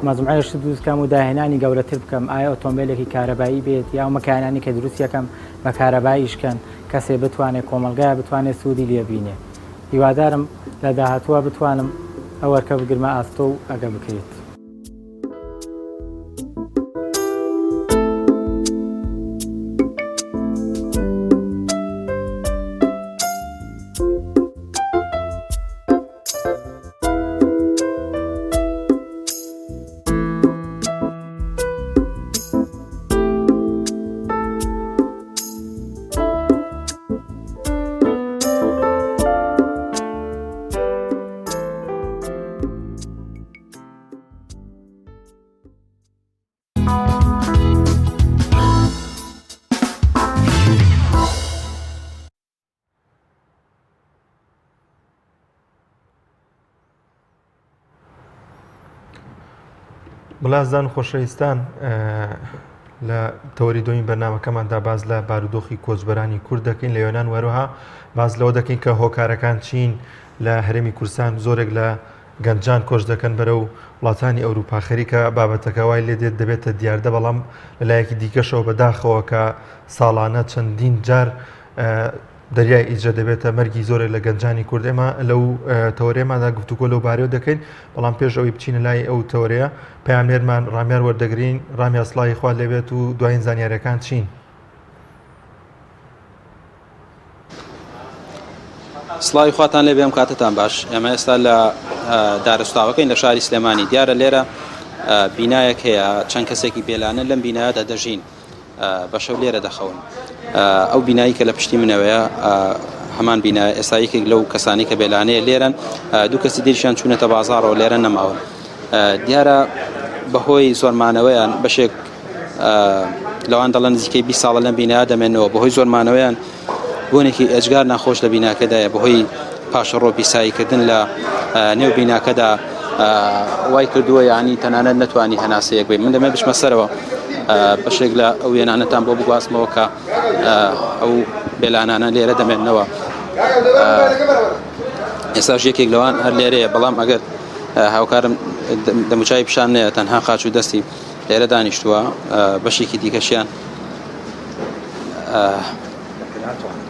مەجموعەیە شت دروست کەم و داهێنانی گەورەتر بکەم ئایا ئۆتۆمبیلێکی کارەبایی بێت یا ئەو مەکایەنانی کە دروست یەکەم بە کارەبا ئیش کەن کەسێ بتوانێ کۆمەڵگایە بتوانێ سوودی لێ بینێ هیوادارم لە داهاتووە بتوانم ئەو ئەرکە بگرمە ئاستۆ و ئەگە بکرێت. بڵازدان خۆشەویستان لە تەوەری دووەمی بەرنامەکەماندا باس لە بارودۆخی کۆچبەرانی کورد دەکەین لە یۆنان وەروها باس لەوە دەکەین کە هۆکارەکان چین لە هەرێمی کوردستان زۆرێک لە گەنجان کۆچ دەکەن بەرەو وڵاتانی ئەوروپا خەریکە بابەتەکە وای لێ دێت دەبێتە دیاردە بەڵام لەلایەکی دیکەشەوە بەداخەوە کە ساڵانە چەندین جار دەریای ئیجە دەبێتە مەرگی زۆرێک لە گەنجانی کورد ئێمە لەو تەوەرەیەماندا گفتوگۆ لەو بارەیەوە دەکەین بەڵام پێش ئەوەی بچینە لای ئەو تەوەرەیە پەیامنێرمان ڕامیار وەردەگرین ڕامیار سڵاوی خوات لێبێت و دوایین زانیاریەکان چین؟ سڵاوی خواتان لێبێ ئەم کاتتان باش ئێمە ئێستا لە دارستاوەکەین لە شاری سلێمانی دیارە لێرە بینایەک هەیە چەند کەسێکی بێلانە لەم بینایەدا دەژین بە شەو لێرە دەخەون. ئەو بینایی کە لە پشتی منەوەیە هەمان بینا ئێستا یەکێک لەو کەسانی کە بێلانەیە لێرەن دوو کەسی دیریشیان چوونەتە بازاڕەوە لێرە نەماون دیارە بەهۆی زۆرمانەوەیان بەشێک لەوان دەڵێن نزیکەی 20 ساڵە لەم بینایە دەمێنەوە بەهۆی زۆرمانەوەیان بۆنێکی ئێجگار ناخۆش لە بیناکەدایە بەهۆی پاشەڕۆ پیساییکردن لە نێو بیناکەدا وای کردووە یعنی تەنانەت نەتوانی هەناسەیەک بێت من دەمێ بچمە سەرەوە بەشێک لە ئەو وێنانەتان بۆ بگوازمەوە کە ئەو بێلانانە لێرە دەمێنەوە ئێستاش یەکێک لەوان هەر لێرەیە بەڵام ئەگەر هاوکارم دەموچوی پیشان نەیە تەنها قاچ و دەستی لێرە دانیشتووە بەشێکی دیکەشیان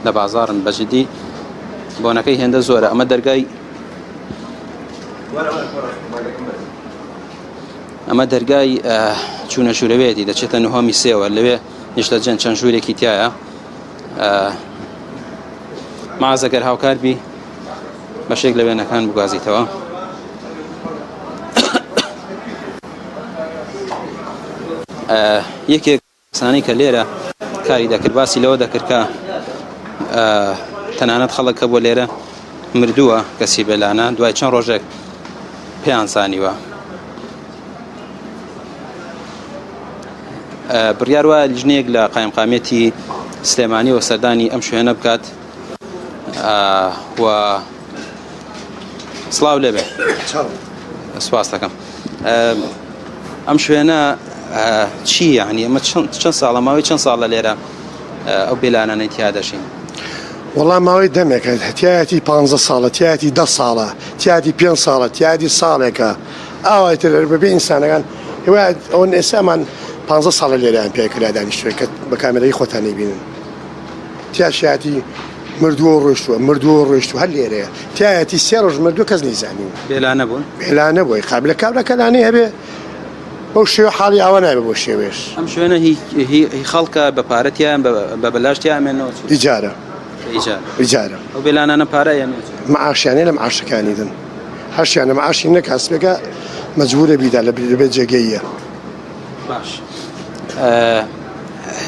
لە بازارن بەجددی بۆنەکەی هێندە زۆرە ئەمە دەرگای ئەمە دەرگای چوونە ژوورەوەیەتی دەچێتە نهۆمی سێوە لەوێ نیشتە جەند چەند ژوورێکی تایە مازەگەر هاوکار بی بەشێک لە وێنەکان بگوازیتەوە. یەکێک کەسانەی کە لێرە کاری دەکرد باسی لەوە دەکرد کە تەنانەت خەڵک کە بۆ لێرە مردووە کەسی بێلانە دوای چەند ڕۆژێک پێیان زانیوە بڕیار وایە لیژنەیەک لە قایمقامیەتی سلێمانی و سەردانی ئەم شوێنە بکات و سڵاو لێبێ سپاس دەکەم ئەم شوێنە چی یعنی ئەمە چەند ساڵە ماوەی چەند ساڵە لێرە ئەو بێلانانەی تیا دەژین وەڵا ماوەی دەمێکە تایەتی پ ساڵە تایەتی ده ساڵە تیادی پێ ساڵە تیادی ساڵێکە ئاوای تر بەبێ ئینسانەکان هیوا ئەوەن ئێسامان پ ساڵە لێرەیان پێکرا دانیشتوێ کە بە کامێرەی خۆتان نەیبینن تیاشیاتی مردووە و ڕۆیشتووە، مردووە و ڕۆیشتووە، هەر لێرەیە. تیایەتی سێ ڕۆژ مردووە کەس نەیزانیوە. بێلانە بوون؟ بێلانە بووە. قابلە کابرا کە لانەی هەبێ بەو شێوە حاڵی ئاوا نابێ بەو شێوەیەش. ئەم شوێنە هی هی هی خەڵکە بە پارە تیایان بە بە بەلاش تیا ئەمێنەوە چی؟ ئیجارە. ئیجارە. ئیجارە. ئەو بێلانانە پارە ئەیەنەوە چی؟ معاشیانەیە لە معاشەکانی دن. هەرشیانە معاشی نەکا سبێکە مەجبوورە بیدا لە بێ جێگەیە. باش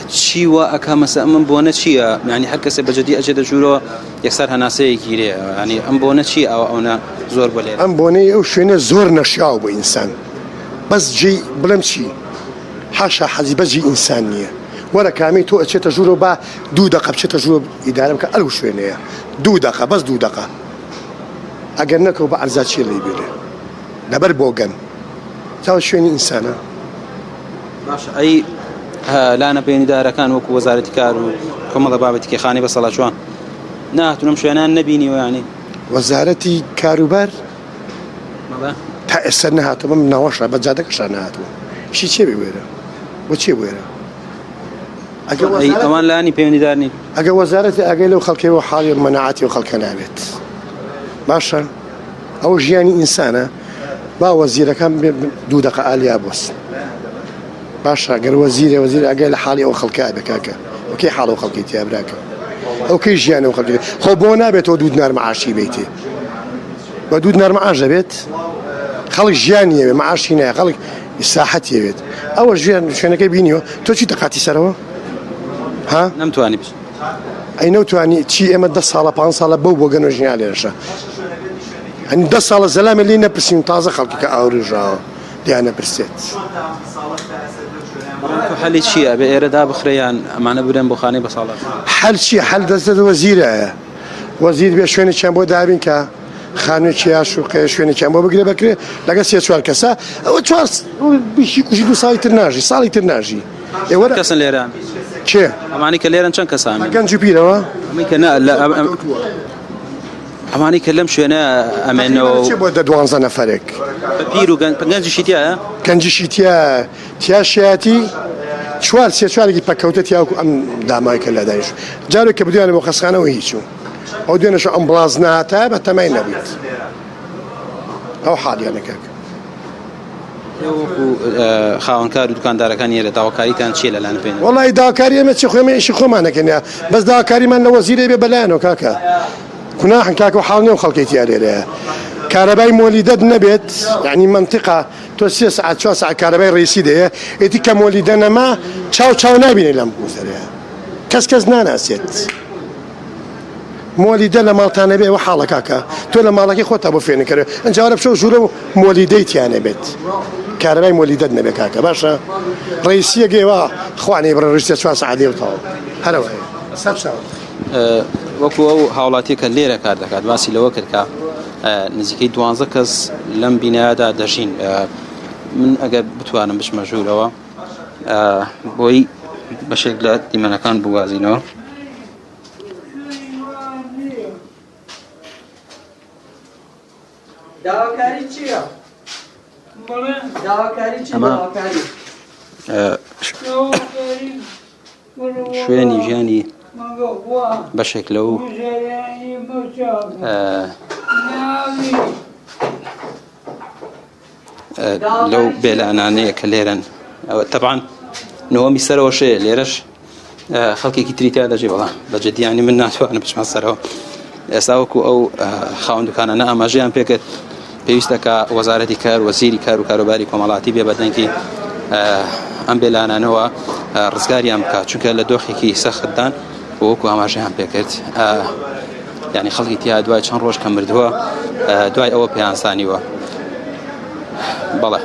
چی وا ئەکا مەسە ئەمن بۆنە چییە ینی هەر کەسێ بەجددی ئەچێتە ژوورەوە یەکسەر هەناسەیە گیرێ ینی ئەم بۆنە چی ئەوە ئەوە زۆر بۆ لێرە ئەم بۆنەی ئەو شوێنە زۆر نەشیاو بۆ ئینسان بەس جێی بڵێم چی حاشا حەزی بەس جێی ئینسان نییە وەرە کامی تۆ ئەچێتە ژوورەوە با دوو دەقە بچێتە ژوورە ئیدارە بکە ئەو شوێنەیە دوو دەقە بەس دوو دەقە ئەگەر نەکەو بە عەرزا چی ڵێی بێنێ لەبەر بۆگەن چاو شوێنی ئینسانە. باشە ئەی لانە پەیوەندیدارەکان وەکو وەزارەتی کار و کۆمەڵە بابەتی کێخانی بە سەڵاچوان ناتونم شوێنان نەبینیوە ینی وەزارەتی کاروبار تا ئێستا نەهاتوو بەم ناوەشە بە جادەکەشا نەهاتووە شی چێ بێ بۆ چێ بێرە ئەوان لانی پەیوەندیدار نین ئەگە وەزارەتی ئاگای لەو خەڵکەوە حاڵی مەناعەتی و خەڵکە نابێت باشە ئەوە ژیانی ئینسانە با وەزیرەکان دوو دەقە ئالیا بۆس باشە گەر وەزیرە وەزیر ئەگەر لە حاڵی ئەو خەڵکە بێ کاکە ئەو کەی حاڵ ئەو خەڵکی تیا براکە ئەو کەی ژیان ئەو خەڵکی خۆ بۆ نابێتەوە دوو دینار معاشی بیتێ بە دوو دینار معاش دەبێت خەڵک ژیان نیەوێ معاشی نایە خەڵک ئیسراحەت یەوێت ئەوە ژیان شوێنەکەی بینیوە تۆ چی دەقاتی سەرەوە ها نەمتوانی بچم ئەی نەوتوانی چی ئێمە دە ساڵە پان ساڵە بەو بۆگەنە ژیان لێرەشە هەنی دە ساڵە زەلامێ لێی نەپرسین تازە خەڵکی کە ئاوڕێژاوە لێیان نەپرسێت. بەڵام تۆ حەلی چییە؟ ئەبێ ئێرە دابخرێ یان ئەمانە برێن بۆ خانەی بەساڵاچوو؟ حەل چییە؟ حەل دەست وەزیرایە. وەزیر بێ شوێنێکیان بۆ دابین کە. خانوێکی یا شوقەیە شوێنێکیان بۆ بگرێ بەکرێ لەگە سێ چوار کەسە ئەوە چوار بیشی کوژی دو ساڵی تر ناژی ساڵی تر ناژی ئێوە کەسن لێرە کێ ئەمانی کە لێرن چەند کەسان گەنج و پیرەوە ئەمەی کە نا لە ئەمانی کە لەم شوێنە ئەمێنەوە چێ بۆ دە دوانزە نەفەرێک پیر و گەنجیشی تایە گەنجیشی تیا تیاشیەتی چوار سێ چوارێکی پەکەوتە تیاوکو ئەم دامای کە لەدایش جارێک کە بدویانە بۆ خەسخانەوە هیچوو ئەو دوێنەشە ئەمبڵانس نەهاتایە بە تەمای نەبوویت ئەو حاڵیانە کاک. وەکو خاوەنکار و دوکاندارەکان ئێرە داواکاریتان چییە لەلایەن پێ وەڵی داواکاری ئێمە چی خۆ ئێمە ئیشی خۆمان دەکەین یا بەس داواکاریمان لە وەزیرێ بێ بەلایەنەوە کاکە گوناحن کاکە و حاڵ نییە و خەڵکی تیا لێرەیە کارەبای مۆلیدەت نەبێت یعنی منطقە تۆ سێ سەعات چوار سەعات کارەبای ڕئیسی دەیە ئیتی کە مۆلیدە نەما چاو چاو نابینێ لەم گوزەرەیە کەس کەس ناناسێت. مۆلیدە لە ماڵتا نەبێ ئەوە حاڵە کاکە تۆ لە ماڵەکەی خۆتا بۆ فێنک کەرە ئەنجا وەرە بچۆ ژوورە و مۆلیدەی تیا نەبێت کارەبای مۆلیدەت نەبێ کاکە باشە ڕئیسیەک ئێوە خوانەی بڕێ ڕیسیە چوار سەعات لێ و تەواو هەرەوەیە سەر چاو. وەکو ئەو هاوڵاتیە کە لێرە کار دەکات باسی لەوە کرد کە نزیکەی دوانزە کەس لەم بینایەدا دەژین من ئەگەر بتوانم بچمە ژوورەوە بۆی بەشێک لە دیمەنەکان بگوازینەوە. ئەمە شوێنی ژیانی بەشێک لەو لەو بێلانانەیە کە لێرەن ئەوە تەبان نۆمی سەرەوە شەیە لێرەش خەڵکێکی تری تیا دەژی بەڵام بە جدیانی من ناتوانم بچمە سەرەوە ئێستا وەکو ئەو خاوەن دوکانانە ئاماژەیان پێکرد پێویستە کە وەزارەتی کار وەزیری کار و کاروباری کۆمەڵاتی بێ بەدەنگی ئەم بێلانانەوە ڕزگاریان بکات چونکە لە دۆخێکی سەختدان وەکو ئاماژەیان پێکرد یعنی خەڵکی تیا دوای چەند ڕۆژ کە مردووە دوای ئەوە پێیان زانیوە بەڵێ.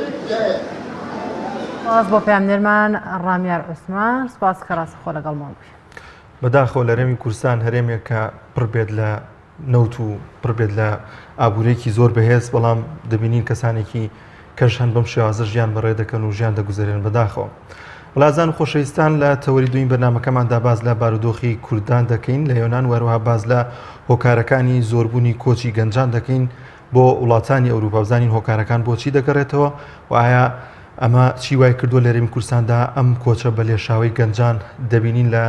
سپاس بۆ پەیامنێرمان ڕامیار عوسمان سپاس کە ڕاستەخۆ لەگەڵمان بووی. بەداخەوە لە هەرێمی کوردستان هەرێمێک کە پڕ بێت لە نەوت و پڕ بێت لە ئابوورێکی زۆر بەهێز بەڵام دەبینین کەسانێکی کەش هەن بەم شێوازە ژیان بەڕێ دەکەن و ژیان دەگوزەرێن بەداخەوە. وڵازان و خۆشەویستان لە تەوەری دووین بەرنمەکەماندا باز لە بارودۆخی کوردان دەکەین لە یۆنان وەروها باز لە هۆکارەکانی زۆربوونی کۆچی گەنجان دەکەین بۆ وڵاتانی ئەوروپا بزانین هۆکارەکان بۆچی دەگەڕێتەوە و ئایا ئەمە چی وای کردووە لە هەرێمی کوردستاندا ئەم کۆچە بە لێشاوی گەنجان دەبینین لە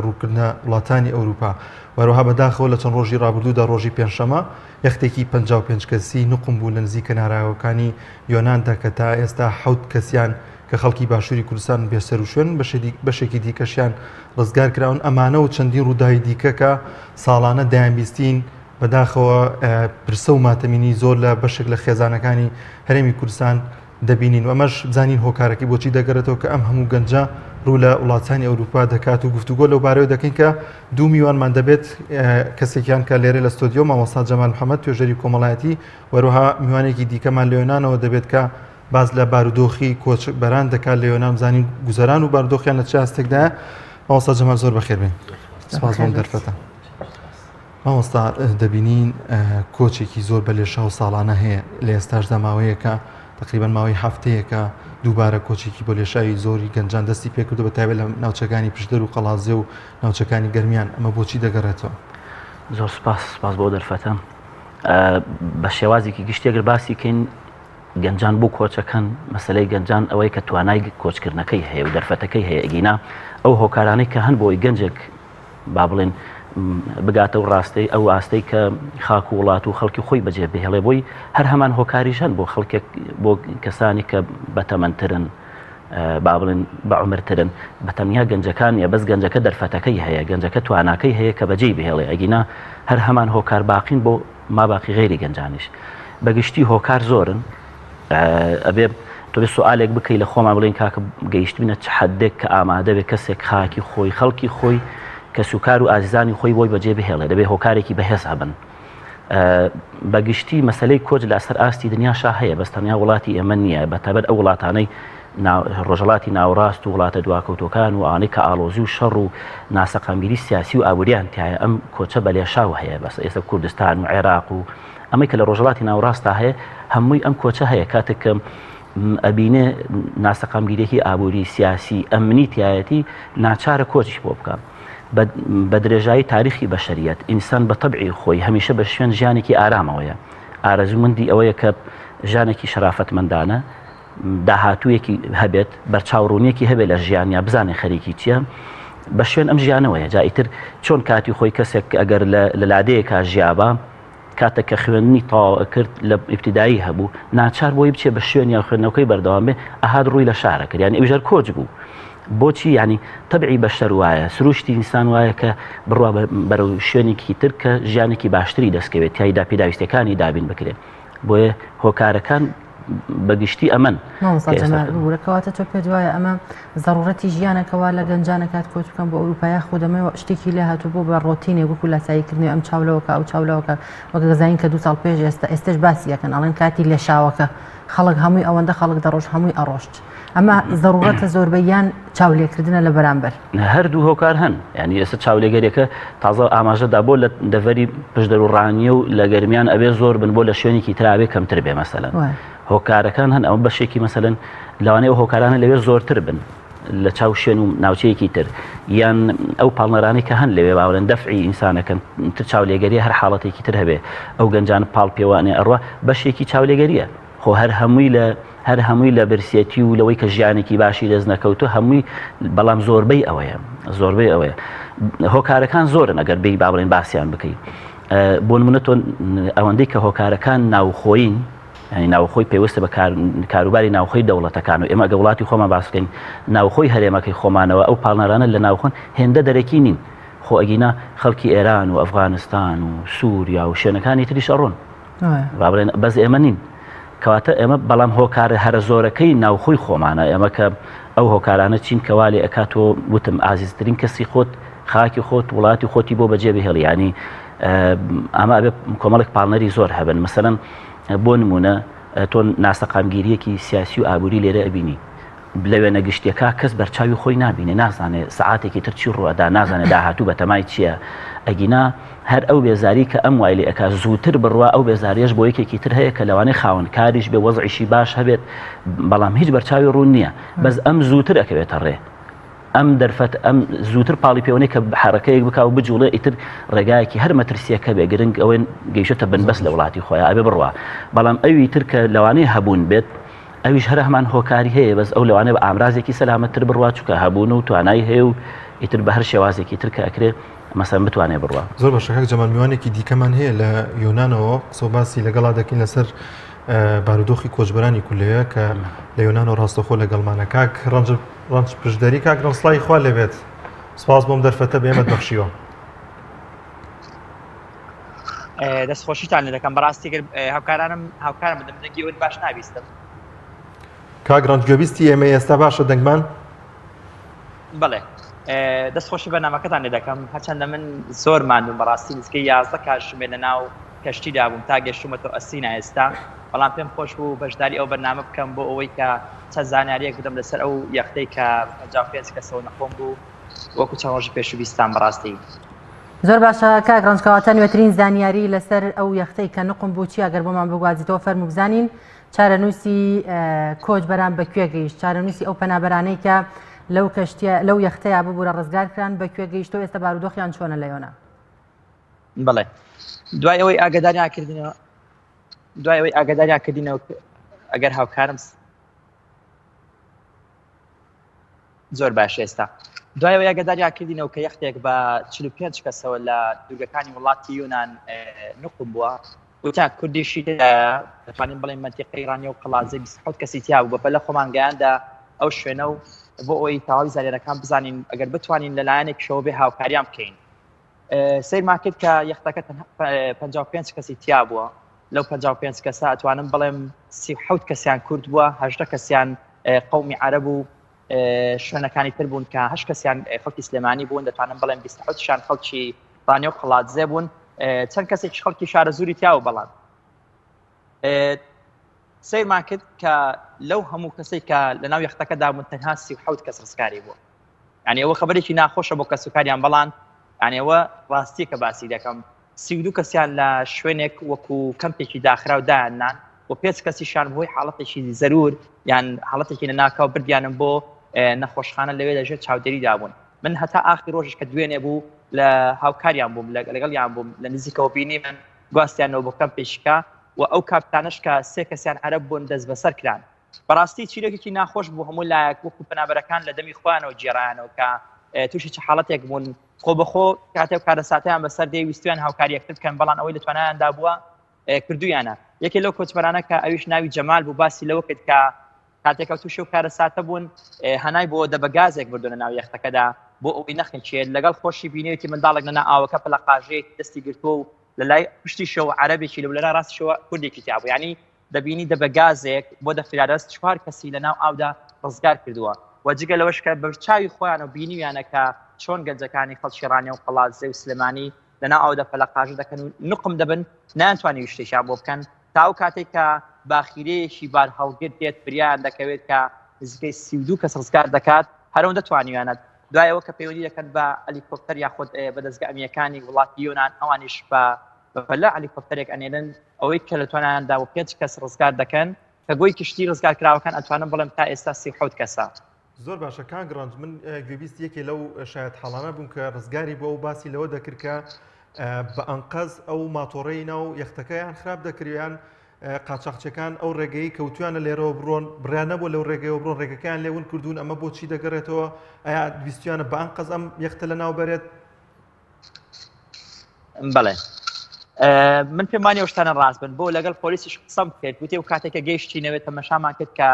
ڕووکردنە وڵاتانی ئەوروپا وەروها بەداخەوە لە چەند ڕۆژی ڕابردوودا ڕۆژی پێنجشەمە یەختێکی 55 کەسی نقم بوو لە نزیک کەناراوەکانی یۆناندا کە تا ئێستا حەوت کەسیان کە خەڵکی باشووری کوردستان بێسەروشوێن بەشێکی دیکەشیان ڕزگار کراون ئەمانە و چەندین ڕووداوی دیکە کە ساڵانە دەیانبیستین بەداخەوە پرسە و ماتەمینی زۆر لە بەشێک لە خێزانەکانی هەرێمی کوردستان دەبینین و ئەمەش بزانین هۆکارەکەی بۆچی دەگەڕێتەوە کە ئەم هەموو گەنجە ڕوو لە وڵاتانی ئەوروپا دەکات و گفتوگۆ لەو بارەوە دەکەین کە دوو میوانمان دەبێت کەسێکیان کە لێرە لە ستۆدیۆ مامۆستا جەمال محەممەد توێژەری کۆمەڵایەتی وەروها میوانێکی دیکەمان لە یۆنانەوە دەبێت کە باس لە بارودۆخی کۆچبەران دەکات لە یۆنان بزانین گوزەران و بارودۆخیان لە چ ئاستێکدایە مامۆستا جەمال زۆر بەخێربێن سپاس بۆم دەرفەتە. مامۆستا دەبینین کۆچێکی زۆر بە لێشاو ساڵانە هەیە لە ئێستاشدا ماوەیەکە تقریبا ماوەی هەفتەیەکە دووبارە کۆچێکی بۆ لێشاوی زۆری گەنجان دەستی پێکردو بە تایبەت لە ناوچەکانی پشدەر و قەڵازێ و ناوچەکانی گەرمیان ئەمە بۆچی دەگەڕێتەوە؟ زۆر سپاس سپاس بۆ دەرفەتە بە شێوازێکی گشتی ئەگەر باسی کەین گەنجان بۆ کۆچەکەن مەسلەی گەنجان ئەوەی کە توانای کۆچکردنەکەی هەیە و دەرفەتەکەی هەیە ئەگینا ئەو هۆکارانەی کە هەن بۆی گەنجێک با بڵێن بگاتە و ڕاستەی ئەو ئاستەی کە خاک و وڵات و خەڵکی خۆی بەجێ بهێڵێ بۆی هەر هەمان هۆکاریش هەن بۆ خەڵکێک بۆ کەسانی کە بەتەمەنترن با بڵێن بە عمرترن بە تەنیا گەنجەکان نیە بەس گەنجەکە دەرفەتەکەی هەیە گەنجەکە تواناکەی هەیە کە بەجێی بهێڵێ ئەگینا هەر هەمان هۆکار باقین بۆ ماباقی غەیری گەنجانیش بەگشتی هۆکار زۆرن ئەبێ تۆ بێ سوالێک بکەی لە خۆمان بڵێن کاکە گەیشتبینە چ حدێک کە ئامادە بێ کەسێک خاکی خۆی خەڵکی خۆی کەسوکار و ئازیزانی خۆی بۆی بەجێ بهێڵێ دەبێ هۆکارێکی بەهێز هەبن بەگشتی مەسلەی کۆچ لە سەر ئاستی دنیاشا هەیە بەس تەنیا وڵاتی ئێمە نییە بە تایبەت ئەو وڵاتانەی ڕۆژهەڵاتی ناوەڕاست و وڵاتە دواکەوتووەکان و ئەوانەی کە ئاڵۆزی و شەڕ و ناسەقامگیری سیاسی و ئابووریان تایە ئەم کۆچە بە لێشاو هەیە بەس ئێستا کوردستان و عێراق و ئەمەی کە لە ڕۆژهەڵاتی ناوەڕاستا هەیە هەمووی ئەم کۆچە هەیە کاتێک کە ئەبینێ ناسەقامگیریەکی ئابووری سیاسی ئەمنی تایەتی ناچارە کۆچی بۆ بکە بە درێژایی تاریخی بەشەریەت ئینسان بە تەبعی خۆی هەمیشە بە شوێن ژیانێکی ئارامەوەیە ئارەزوومەندی ئەوەیە کە ژیانێکی شەرافەتمەندانە داهاتوویەکی هەبێت، بەرچاوڕوونیەکی هەبێت لە ژیانیا، بزانێت خەریکی چییە، بە شوێن ئەم ژیانەوەیە. جا ئیتر چۆن کاتی خۆی کەسێک ئەگەر لە لادێیەکا ژیابا، کاتێک کە خوێندنی تەواو ئەکرد لە ئیبتیدایی هەبوو، ناچار بۆی بچێ بە شوێن یا خوێندنەوەکەی بەردەوام بێ، ئەهات ڕووی لە شار ئەکرد، یانی ئەویش هەر کۆچ بوو. بۆچی؟ یانی تەبعی بەشەر وایە، سروشتی ئینسان وایە کە بڕوا بەرەو شوێنێکی تر کە ژیانێکی باشتری دەستکەوێت، تیایدا پێداویستیەکانی دابین بکرێ. بۆیە هۆکارەکان بە گشتی ئەمەن. مامۆستا جەمال ببورە کەواتە تۆ پێت وایە ئەمە زەڕوڕەتی ژیانە کەوا لە گەنجانە کات کۆچ بکەن بۆ ئەوروپا یاخود ئەمە شتێکی لێ هاتوو بۆ بە ڕۆتینێک وەکو لاساییکردنەوەی ئەم چاو لەوەکە ئەو چاو لەوەکە وەک دەزانین کە دوو ساڵ پێش ئێستا ئێستش باسی ئەکەن ئەڵێن کاتی لێشاوەکە خەڵک هەمووی ئەوەندە خەڵک دەڕۆشت هەمووی ئەڕۆشت ئەمە زەڕوڕەتە زۆربەی یان چاولێکردنە لە بەرامبەر. هەردوو هۆکار هەن یانی ئێستا چاولێگەریەکە تازە ئاماژەدا بۆ لە دەڤەری پشدەر و ڕانیە و لە گەرمیان ئەبێ زۆر بن بۆ لە شوێنێکی ترا ئەبێ کەمتر بێ مەسەلەن هۆکارەکان هەن ئەوە بەشێکی مەسەلەن لەوانەیە ئەو هۆکارانە لەوێ زۆرتر بن لە چاو شوێن و ناوچەیەکی تر یان ئەو پاڵنەرانەی کە هەن لەوێ باوەڵێن دەفعی ئینسانەکەن تر چاولێگەری هەر حاڵەتێکی تر هەبێ ئەو گەنجان پاڵ پێوانێ ئەڕوا بەشێکی چاولێگەریە خۆ هەر هەمووی لە هەر هەمووی لە برسێتی و لەوەی کە ژیانێکی باشی دەست نەکەوتو هەمووی بەڵام زۆربەی ئەوەیە زۆربەی ئەوەیە هۆکارەکان زۆرن ئەگەر بێی با بڵێن باسییان بکەی بۆ نمونە تۆ ئەوەندەی کە هۆکارەکان ناوخۆین ینی ناوخۆی پێویستە بە کاروباری ناوخۆی دەوڵەتەکان و ئێمە ئەگە وڵاتی خۆمان باس بکەین ناوخۆی هەرێمەکەی خۆمانەوە ئەو پاڵنەرانە لە ناوخۆن هێندە دەرەکی نین خۆ ئەگینا خەڵکی ئێران و ئەفغانستان و سووریا و شوێنەکانی تریش ئەڕۆن با بڵێن بەس ئێمە نین کەواتە ئێمە بەڵام هۆکارە هەرە زۆرەکەی ناوخۆی خۆمانە ئێمە کە ئەو هۆکارانە چین کەوا لێ ئەکات تۆ وتم ئازیزترین کەسی خۆت خاکی خۆت وڵاتی خۆتی بۆ بەجێ بهێڵی ینی ئەمە ئەبێ کۆمەڵێک پاڵنەری زۆر هەبن مەسەلەن بۆ نمونە تۆ ناسەقامگیریەکی سیاسی و ئابووری لێرە ئەبینی لە وێنە گشتیەکە کەس بەرچاوی خۆی نابینێ نازانێ سەعاتێکی تر چی ڕوئەدا نازانێ داهاتوو بەتەمای چییە ئەگینا هەر ئەو بێزاری کە ئەم وای لێ ئەکا زووتر بڕوا ئەو بێزاریەش بۆ یەکێکی تر هەیە کە لەوانەیە خاوەن کاریش بێ وەزعیشی باش هەبێت بەڵام هیچ بەرچاوی ڕوون نییە بەس ئەم زووتر ئەکەوێتە ڕێ ئەم دەرفەت ئەم زووتر پاڵی پێوەنەی کە حرەکەیەک بکا و بجوڵێ ئیتر ڕێگایەکی هەر مەترسیەکە بێ گرنگ ئەوەی گەیشتە بنبەست لە وڵاتی خۆیان ئەبێ بڕوا بەڵام ئەوی تر کە لەوانەیە هەبوون بێت ئەویش هەر هەمان هۆکاری هەیە بەس ئەو لەوانەیە بە ئامرازێکی سەلامەتتر بڕوا چونکە هەبوون و توانای هەیە و ئیتر بە هەر شێوازێکی تر کە ئەکرێ مەسەن بتوانێ بڕوا. زۆر باشە کاک جەمال میوانێکی دیکەمان هەیە لە یۆنانەوە قسە و باسی لەگەڵا دەکەین لەسەر بارودۆخی کۆچبەرانی کورد لەوێ کە لە یۆنانەوە ڕاستەخۆ لەگەڵمانە کاک ڕەنج ڕەنج پشدەری کاک ڕەنج سڵاوی خوا لێبێت سپاس بۆم دەرفەتە بە ئێمەت بەخشیوە. دەست خۆشیتان لێ دەکەم بەڕاستی گەر هاوکارانم هاوکارم بدەم دەنگی ئەوت باش نابیستم. کاک ڕەنج گوێبیستی ئێمە ئێستا باشە دەنگمان؟ بەڵێ دەست خۆشی بەرنامەکەتان لێ دەکەم هەرچەندە من زۆر ماندوم بەڕاستی نزیکەی 11 کاتژمێر لە ناو کەشتیدا بووم تا گەشتومەتەوە ئەسینا ئێستا بەڵام پێم خۆش بوو بەشداری ئەو بەرنامە بکەم بۆ ئەوەی کە چەند زانیاریەک بدەم لەسەر ئەو یەختەی کە 55 کەسەوە نەخۆم بوو وەکو چەند ڕۆژی پێشوو بیستان بەڕاستی زۆر باشە کاک ڕەنج کەواتە نوێترین زانیاری لەسەر ئەو یەختەی کە نقم بوو چیە گەر بۆمان بگوازیتەوە فەرموو بزانین چارەنووسی کۆچبەران بە کوێ گەیشت چارەنووسی ئەو پەنابەرانەی کە لەو کەشتیە لەو یەختەیە ببوورە ڕزگار کران بە کوێ گەیشتەوە ئێستا بارودۆخیان چۆنە لە یۆنان بەڵێ دوای ئەوەی ئاگداریان کردنەوە دوای ئەوەی ئاگداریان کردینەوە ئەگەر هاوکارم زۆر باشە ئێستا دوای ئەوەی ئاگاداریان کردینەوە کە یەختێک بە 45 کەسەوە لە دوورگەکانی وڵاتی یونان نقم بووە وتیان کوردیشی تێدایە دەتوانین بڵێین مەنتیقەی ڕانیە و قەڵادزێ 27 کەسی تیا بوو بەپەلە خۆمان گەیاندە ئەو شوێنە و بۆ ئەوەی تەواوی زانیاریەکان بزانین ئەگەر بتوانین لە لایەنێکیشەوە بێ هاوکاریان بکەین سەیرمان کرد کە یەختەکە تەنها 55 کەسی تیا بووە لەو 55 کەسە ئەتوانم بڵێم 37 کەسیان کورد بووە هەژدە کەسیان قومی عەرەب و شوێنەکانی تر بوون کە هەشت کەسیان خەڵکی سلێمانی بوون دەتوانم بڵێم 27 شان خەڵکی ڕانیە و قەڵادزێ بوون چەند کەسێکی خەڵکی شارەزووری تیاوە بەڵام. سەیرمان کرد کە لەو هەموو کەسێک کە لەناو یەختەکەدا بوون تەنها 37 کەس ڕزگاری بووە یعنی ئەوە خبرێکی ناخۆشە بۆ کەسوکاریان بەڵام یعنی ئەوە ڕاستیە کە باسی دەکەم 32 کەسیان لە شوێنێک وەکو کەمپێکی داخراو دایاننان و پێنج کەسیشان بۆی حاڵەتێکی زەرور یان حاڵەتێکی لەناکاو بردیانم بۆ نەخۆشخانە لەوێ لەژێر چاودێریدا بوون من هەتا ئاخری ڕۆژش کە دوێنێ بوو لە هاوکاریان بووم لەگەڵیان بووم لە نزیکەوە بینی من گواستیانەوە بۆ کەمپێکیکە و ئەو کاپتانەش کە سێ کەسیان عەرەب بوون دەستبەسەر کران. بەڕاستی چیرۆکێکی ناخۆش بوو هەموو لایەک وەکو پەنابەرەکان لە دەمی خۆیانەوە گێڕایانەوە کە تووشی چ حاڵەتێک بوون خۆ بەخۆ کاتێک کارەساتیان بەسەر دێ ویستیان هاوکاری یەکتر بکەن بەڵام ئەوەی لە توانایاندا بووە کردویانە یەکێ لەو کۆچبەرانە کە ئەویش ناوی جەمال بوو باسی لەوە کرد کە کاتێک ئەو تووشی و کارەساتە بوون هەنای بۆ دەبە گازێک بردوونە ناو یەختەکەدا بۆ ئەوەی نەخنکێت لەگەڵ خۆشی بینێتی منداڵێک لەنا ئاوەکە پەلەقاژەیەک دەستی گرتووە و لە لای پشتیشەوە عەرەبێکی لەو لەلای ڕاستیشەوە کوردێکی تیا بوو یعنی دەبینی دەبە گازێک بۆ دەفرارەست چوار کەسی لە ناو ئاودا ڕزگار کردووە و جگە لەوەش کە بە چاوی خۆیان و بینیویانە کە چۆن گەنجەکانی خەڵکی ڕانیە و قەڵادزێ و سلێمانی لە ناو ئاودا پەلەقاژە دەکەن و نقم دەبن نانتوانی شتێکیان بۆ بکەن تا ئەو کاتێک کە باخیرەیەکی بارهەڵگر دێت فریایان دەکەوێت کە نزیکەی 32 کەس ڕزگار دەکات هەرەوەندە توانیویانە دوای ئەوە کە پەیوەندی دەکەن بە ئەلیکۆپتەر یاخود بە دەزگا ئەمنییەکانی وڵاتی یۆنان ئەوانیش بە بەپەلە ئەلیکۆپتەرێک ئەنێرن ئەوەی کە لە توانایاندا و پێنج کەس ڕزگار دەکەن کە گۆی کشتی ڕزگارکراوەکان ئەتوانم بڵێم تا ئێستا 37 کەسە. زۆر باشە کاک ڕەنج من گوێبیستی یەکێ لەو شایەتحاڵانە بووم کە ڕزگاری بووە و باسی لەوە دەکرد کە بە ئەنقەز ئەو ماتۆڕەی ناو یەختەکەیان خراپ دەکریان قاچاقچەکان ئەو ڕێگەی کەوتویانە لێرەوە بڕۆن بڕیان نەبوو لەو ڕێگەیەوە بڕۆن ڕێگەکەیان لێ ون کردوون ئەمە بۆچی دەگەڕێتەوە ئایا ویستویانە بە ئەنقەز ئەم یەختە لە ناو بەرێت بەڵێ من پێم وانیە ئەو شتانە ڕاست بن بۆ لەگەڵ پۆلیسیش قسەم کرد وتی و کاتێک کە گەیشتینەوێت تەمەشامان کرد کە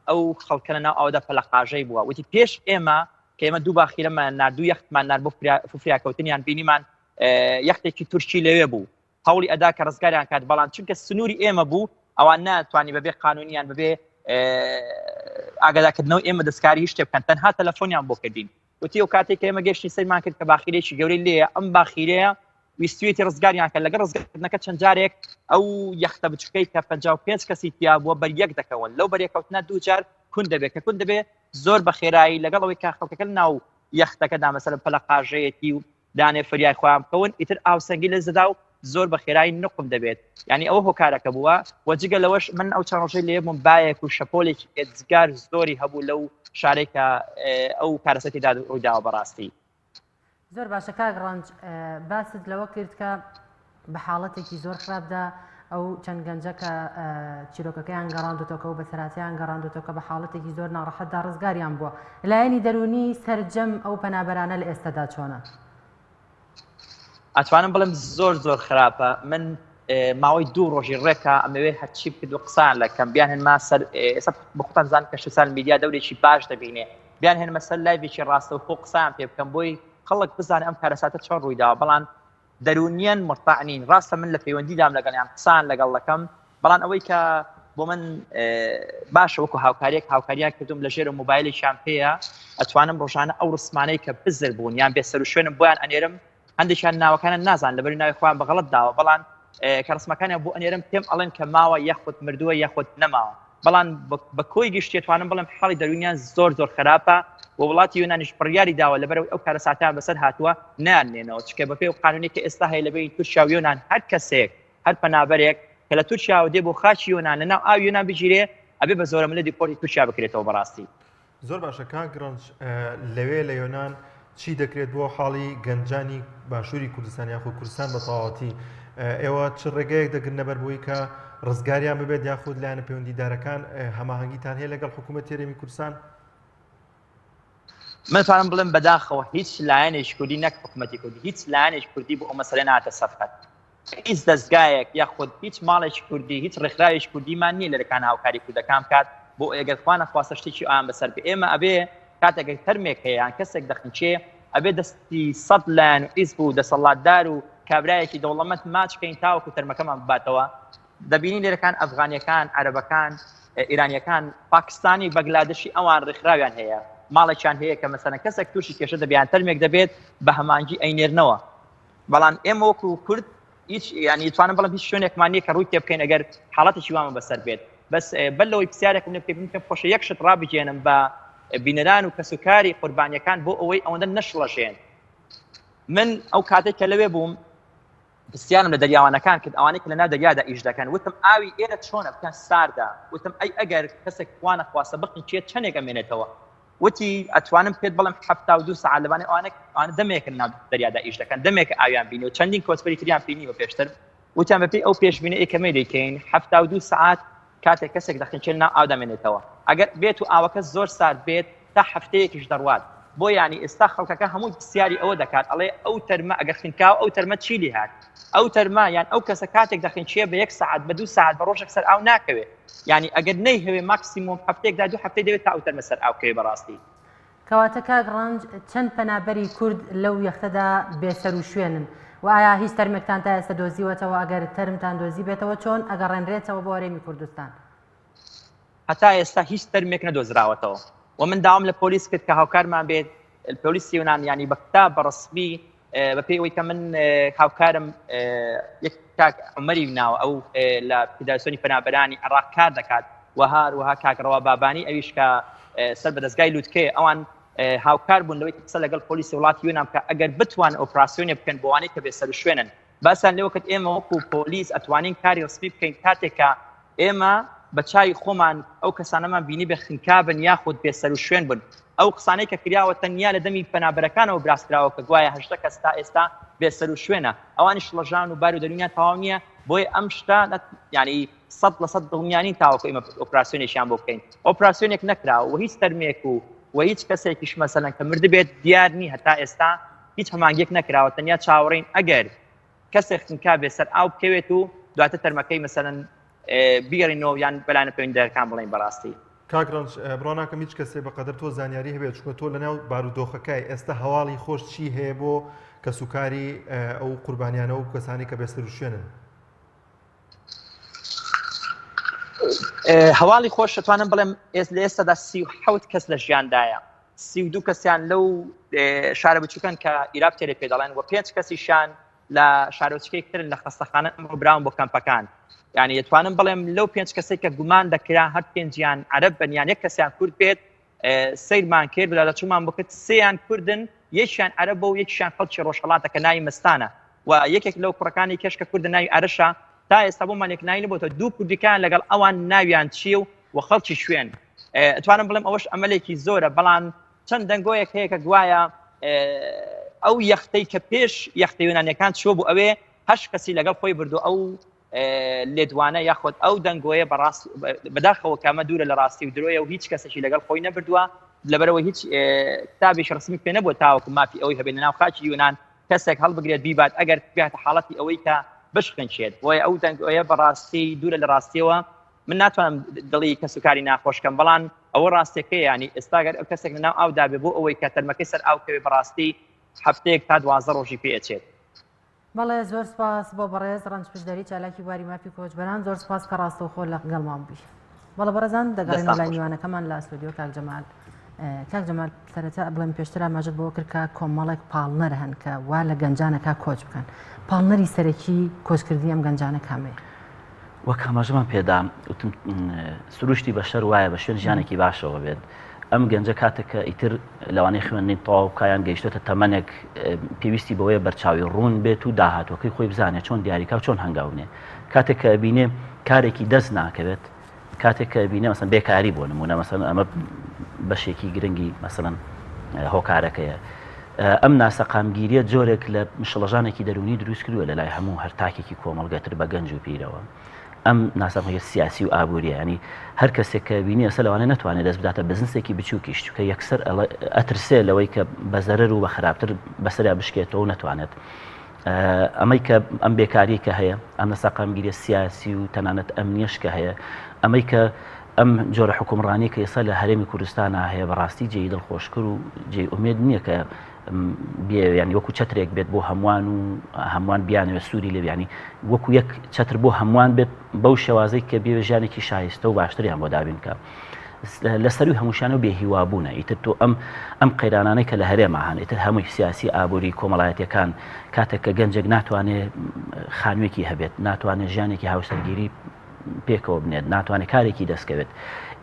ئەو خەڵکە لە ناو ئاودا پەلەقاژەی بووە وتی پێش ئێمە کە ئێمە دوو باخیرەمان نارد دوو یەختمان نارد بۆ فریاکەوتنیان بینیمان یەختێکی تورکی لەوێ بوو هەوڵی ئەدا کە ڕزگاریان کات بەڵام چونکە سنووری ئێمە بوو ئەوان ناتوانانی بەبێ قانونیان بەبێ ئاگاداکردنەوە ئێمە دەستکاری هیچ شتێ بکەن تەنها تەلەفۆنیان بۆ کردین وتی ئەو کاتێک کە ئێمە گەشتی سەیرمان کرد کە باخیرێکی گەورەی لێیە ئەم باخیرەیە ویستویەتی ڕزگاریان کە لەگەڵ ڕزگارکردنەکە چەند جارێک ئەو یەختە بچووکەی کە 55 کەسی تیا بووە بەر یەک دەکەون لەو بەریەکەوتنە دوو جار کون دەبێت کە کون دەبێت زۆر بە خێرایی لەگەڵ ئەوەی کە خەڵکەکە ناو یەختەکەدا مەسەلەن پەلەقاژەیەتی و دانێ فریای خۆیان بکەون ئیتر ئاوسەنگی لە زەدا و زۆر بە خێرایی نقم دەبێت یعنی ئەوە هۆکارەکە بووە و جگە لەوەش من ئەو چەند ڕۆژەی لێ بووم باەک و شەپۆلێکی ئێجگار زۆری هەبوو لەو شارێک کە ئەو کارەسەتی دا ڕوویداوە بەڕاستی زۆر باشە کاک ڕەنج باست لەوە کرد کە بە حاڵەتێکی زۆر خراپدا ئەو چەند گەنجە کە چیرۆکەکەیان گەڕاندوتەکە و بەسەراتیان گەڕاندوتەکە بە حاڵەتێکی زۆر ناڕەحەتدا ڕزگاریان بووە لایەنی دەرونی سەرجەم ئەو پەنابەرانە لە ئێستادا چۆنە؟ ئەتوانم بڵێم زۆر زۆر خراپە من ماوەی دوو ڕۆژی ڕێکە ئەمەوێ هەرچی بکرد و قسان لەکەم بیان هێنما سەر ئێستا بخۆتان زان کە social media دەورێکی باش دەبینێ بیان هێنمە سەر live ێکی ڕاستەوخۆ قسەیان پێ بکەم بۆی خەڵک بزانێ ئەم کارەساتە چۆن ڕوویداوە بەڵام دەروونیان مرتاح نین ڕاستە من لە پەیوەندیدام لەگەڵیان قسان لەگەڵ دەکەم بەڵام ئەوەی کە بۆ من باشە وەکو هاوکاریەک هاوکاریان کردوم لە ژێرە مۆبایلێکیان پێیە ئەتوانم ڕۆژانە ئەو ڕسمانەی کە بزر بوون یان بێ سەروشوێنم بۆیان ئەنێرم هەندێکیان ناوەکانیان نازان لەبەری ناوی خۆیان بە غەڵەت داوە بەڵام کە ڕسمەکانیان بۆ ئەنێرم پێم ئەڵێن کە ماوە یاخود مردووە یاخود نەماوە بەڵام بە کۆی گشتی توانم بڵێم حاڵی دەروونیان زۆر زۆر خراپە و وڵاتی یۆنانیش بڕیاری داوە لەبەرەوەی ئەو کارەساتیان بەسەر هاتووە نانێنەوە چکە بەپێ و قانونی کە ئێستا هەیە لە بین تورکیا و یۆنان هەر کەسێک هەر پەنابەرێک کە لە تورکیاوە دێ بۆ خاکی یۆنان لە ناو ئاو یۆنان بگیرێ ئەبێ بە زۆرەملێ deport ی تورکیا بکرێتەوە بەڕاستی زۆر باشە کاک ڕەنج لەوێ لە یۆناان چی دەکرێت بۆ حاڵی گەنجانی باشووری کوردستان یاخود کوردستان بە تەواوەتی ئێوە چ ڕێگەیەک دەگرنە بەر بۆی کە ڕزگاریان ببێت یاخود لایەنە پەیوەندیدارەکان هەماهەنگیتان هەیە لەگەڵ حکوومەت هەرێمی کوردستان؟ من توانم بڵێم بەداخەوە هیچ لایەنێکی کوردی نەک حکوومەتی کوردی هیچ لایەنێکی کوردی بۆ ئەو مەسەلە ناتە سەرخەت هیچ دەزگایەک یاخود هیچ ماڵێکی کوردی هیچ ڕێکخراوێکی کوردیمان نییە لەرەکان هاوکاری کوردەکان بکات بۆ ئەگەر خوا نەخواستە شتێکی ئاوان بەسەر بێ ئێمە ئەبێ کاتێک تەرمێک هەیە یان کەسێک دەخنکێ ئەبێ دەستی سەد لایەن و حیزب و دەسەڵاتدار و کابرایەکی دەوڵەمەند ماچ کەین تاوەکو تەرمەکەمان بباتەوە دەبینی لێرەکان ئەفغانیەکان عەرەبەکان ئیرانیەکان پاکستانی بەگلادشی ئەوان ڕێکخراویان هەیە ماڵێکیان هەیە کە مەسەلەن کەسێک تووشی کێشە دەبیان تەرمێک دەبێت بە هەمانگی ئەینێرنەوە بەڵام ئێمە وەکو کورد هیچ ینی توانم بڵم هیچ شوێنێکمان نییە کە ڕووی تێ بکەین ئەگەر حاڵەتێکی وامە بەسەر بێت. بەس بەر لەوەی پرسیارێکم لێ بکەی من پێم خۆشە یەک شت ڕابگەیەنم بە بینەران و کەسوکاری قوربانیەکان بۆ ئەوەی ئەوەندە نەشڵەژێن. من ئەو کاتێک کە لەوێ بووم پرسیارم لە دەریاوانەکان کرد ئەوانەی کە لەناو دەریادا ئیش دەکەن وتم ئاوی ئێرە چۆنە بکەن ساردە وتم ئەی ئەگەر کەسێک خوا نەخواستە بخنکێت چەندێک ئەمێنێتەوە وتی ئەتوانم پێت بڵێم 72 سەعات لەوانەیە ئەوانە ئەوانە دەمێکن ناو دەریادا ئیش دەکەن دەمێکە ئاویان بینیوە چەندین کۆچبەری تریان بینیوە پێشتر وتیان بەپێی ئەو پێشبینە کەمەی دەیکەین 72 سەعات کاتێک کەسێک دەخنکێت ناو ئاو دەمێنێتەوە ئەگەر بێت و ئاوەکە زۆر سارد بێت تا هەفتەیەکیش دەڕوات بۆ یانی ئێستا خەڵکەکە هەمووی پرسیاری ئەوە دەکات ئەڵێ ئەو تەرمە ئەگەر خنکاو ئەو تەرمە چی لێ هات ئەو تەرمە یان ئەو کەسە کاتێک دەخنکێ بە یەک سەعات بە دوو سەعات بە ڕۆژێک سەر ئاو ناکەوێ یانی ئەگەر نەیهەوێ ماکسیمۆم هەفتەیەک دا دوو هەفتەی دەوێت تا ئەو تەرمە سەر ئاو کەوێ بەڕاستی. کەواتە کاک ڕەنج چەند پەنابەری کورد لەو یەختەدا بێسەروشوێنن و ئایا هیچ تەرمێکتان تا ئێستا دۆزیوەتەوە ئەگەر تەرمتان دۆزیبێتەوە چۆن ئەگەڕێنرێتەوە بۆ هەرێمی کوردستان؟ هەتا ئێستا هیچ تەرمێک نەدۆزراوەتەوە و من داوام لە پۆلیس کرد کە هاوکارمان بێت پۆلیسی یونان ینی بە کتاب بە ڕسمی بەپێی ئەوەی کە من هاوکارم یەک کاک عمەری ناوە ئەو لە فیدراسیۆنی پەنابەرانی عێراق کار دەکات و هەروەها کاک ڕەوا بابانی ئەویش کە سەر بە دەستگای لوتکەیە ئەوان هاوکار بوون لەوەی قسە لەگەڵ پۆلیسی وڵاتی یونان بکە ئەگەر بتوان ئۆپراسیۆنێ بکەن بۆوانەی کە بێسەروشوێنن باسیان لەوە کرد ئێمە وەکو پۆلیس ئەتوانین کاری ڕسمی بکەین کاتێک کە ئێمە بە چاوی خۆمان ئەو کەسانەمان بینی بێ خنکابن یاخود بێ سەروشوێن بن ئەو قسانەی کە کراوە تەنیا لە دەمی پەنابەرەکانەوە براسکراوە کە گوایە 18 کەس تا ئێستا بێ سەروشوێنە ئەوانی شڵەژان و بار و دەروونیان تەواو نییە بۆیە ئەم شتە یعنی 100% دڵنیا نین تاوەکو ئێمە ئۆپراسیۆنێکیان بۆ بکەین ئۆپراسیۆنێک نەکراوە و هیچ تەرمێک و و هیچ کەسێکیش مەسەلەن کە مردبێت دیار نی هەتا ئێستا هیچ هەمانگیەک نەکراوە تەنیا چاوەڕێین ئەگەر کەسێک خنکا بێ سەر ئاو بکەوێت و دواتر تەرمەکەی مەسەلەن بگەڕینەوە یان بەلایەنە پەیوەندیدارەکان بڵێین بەڕاستی. کاک ڕەنج بڕوا ناکەم هیچ کەسێ بەقەدەر تۆ زانیاری هەبێت چونکە تۆ لەناو بارودۆخەکای ئێستا هەواڵی خۆش چی هەیە بۆ کەسوکاری ئەو قوربانیانە و کەسانی کە بێسەروشوێنن؟ هەواڵی خۆش دەتوانم بڵێم ئێس لە ئێستادا 37 کەس لە ژیاندایە 32 کەسیان لەو شارە بچووکەن کە ئیراب تێرێ پێ دەڵێن و پێنج کەسیشان لە شارۆچکەی ترن لە خەستەخانە ئەمڕۆ براون بۆ کەمپەکان یعنی دەتوانم بڵێم لەو پێنج کەسێک کە گومان دەکرا هەر پێنجیان عەرەب بن یان یەک کەسیان کورد بێت سەیرمان کرد بەدواداچوونمان بۆ کرد سێیان کوردن یەکیان عەرەبە و یەکیشیان خەڵکی ڕۆژهەڵاتە کە ناوی مستانە و یەکێک لەو کوڕەکانی کەش کە کوردە ناوی ئارەشە تا ئێستا بۆمان یەکنایی نەبووەوە دوو کوردیکان لەگەڵ ئەوان ناویان چییە و و خەڵکی شوێن ئەتوانم بڵێم ئەوەش ئەمەلێکی زۆرە بەڵام چەند دەنگۆیەک هەیە کە گوایە ئەو یەختەی کە پێش یەختە یۆنانیەکان چووە بۆ ئەوێ هەشت کەسی لەگەڵ خۆی بردو ئەو لێدوانە یاخود ئەو دەنگۆیە بەڕاست بەداخەوە کامە دوورە لە ڕاستی و درۆیە و هیچ کەسێکی لەگەڵ خۆی نەبردووە لەبەرەوە هیچ کتابێکی ڕسمی پێ نەبووە تاوەکو مافی ئەوەی هەبێت لەناو خاکی یونان کەسێک هەڵبگرێت بیبات ئەگەر بگاتە حاڵەتی ئەوەی کە بشخنچێت بۆیە ئەو دەنگۆیە بەڕاستی دوورە لە ڕاستیەوە من ناتوانم دڵی کەسوکاری ناخۆشکەم بەڵام ئەوە ڕاستەکەی ینی ئێستا گەر ئەو کەسێک لەناو ئاودا بێ بۆ ئەوەی کە تەرمەکەی سەر ئاو کەوێ بەڕاستی هەفتەیەک تا 12 ڕۆژی پێ ئەچێت بەڵێ زۆر سپاس بۆ بەڕێز ڕەنج پشدەری چالاکی بواری مافی کۆچبەران زۆر سپاس کە ڕاستەوخۆ لە گەڵمان بووی. بەڵێ بەڕێزان دەگەڕێنەوە لای میوانەکەمان لە ئەستۆدیۆ کاک جەمال. کاک جەمال سەرەتا بڵێم پێشتر ئاماژەت بەوە کرد کە کۆمەڵێک پاڵنەر هەن کە وا لە گەنجانەکە کۆچ بکەن پاڵنەری سەرەکی کۆچکردنی ئەم گەنجانە کامەیە؟ وەک ئاماژەمان پێدا وتم سروشتی بەشەر وایە بە شوێن ژیانێکی باشەوە بێت ئەم گەنجە کاتێک کە ئیتر لەوانەیە خوێندنی تەواو بکا یان گەیشتۆتە تەمەنێک پێویستی بەوەیە بەرچاوی ڕوون بێت و داهاتوەکەی خۆی بزانێت چۆن دیاریکا و چۆن هەنگاو بنێ کاتێک کە ئەبینێ کارێکی دەست ناکەوێت کاتێک کە بینێ مەسەن بێکاری بۆ نمونە مەسەن ئەمە بەشێکی گرنگی مەسەن هۆکارەکەیە ئەم ناسەقامگیریە جۆرێک لە شڵەژانێکی دەرونی دروست کردووە لە لای هەموو هەر تاکێکی کۆمەڵگەتر بە گەنج و پیرەوە ئەم ناسەقامگیریە سیاسی و ئابووریە ینی هەر کەسێک کە بینی ئەسە لەوانەیە نەتوانێت دەست بداتە بزنسێکی بچووکیش چونکە یەکسەر ئەترسێ لەوەی کە بە زەرەر و بە خراپتر بەسەریا بشکێتەوە و نەتوانێت ئەمەی کە ئەم بێکاری کە هەیە ئەم نەسەقامگیریە سیاسی و تەنانەت ئەمنیەش کە هەیە ئەمەی کە ئەم جۆرە حکومڕانی کە ئێستا لە هەرێمی کوردستانە هەیە بەڕاستی جێی دڵخۆشکر و جێی ئومێد نییە کە ینی وەکو چەترێک بێت بۆ هەمووان و هەمووان بیانەوێت سوودی لێ بیانی وەکو یەک چەتر بۆ هەمووان بێت بەو شێوازەی کە بێ ژیانێکی شایستە و باشتریان بۆ دابین بکە لە سەروی هەمووشانە و بێهیوابوونە ئیتر تۆ ئەم ئەم قەیرانانەی کە لە هەرێما هەن ئیتر هەمووی سیاسی ئابووری کۆمەڵایەتەکان کاتێک کە گەنجێک ناتوانێت خانوویەکی هەبێت ناتوانێت ژیانێکی هاوسەرگیری. پێکەوە بنێت ناتوانێت کارێکی دەستکەوێت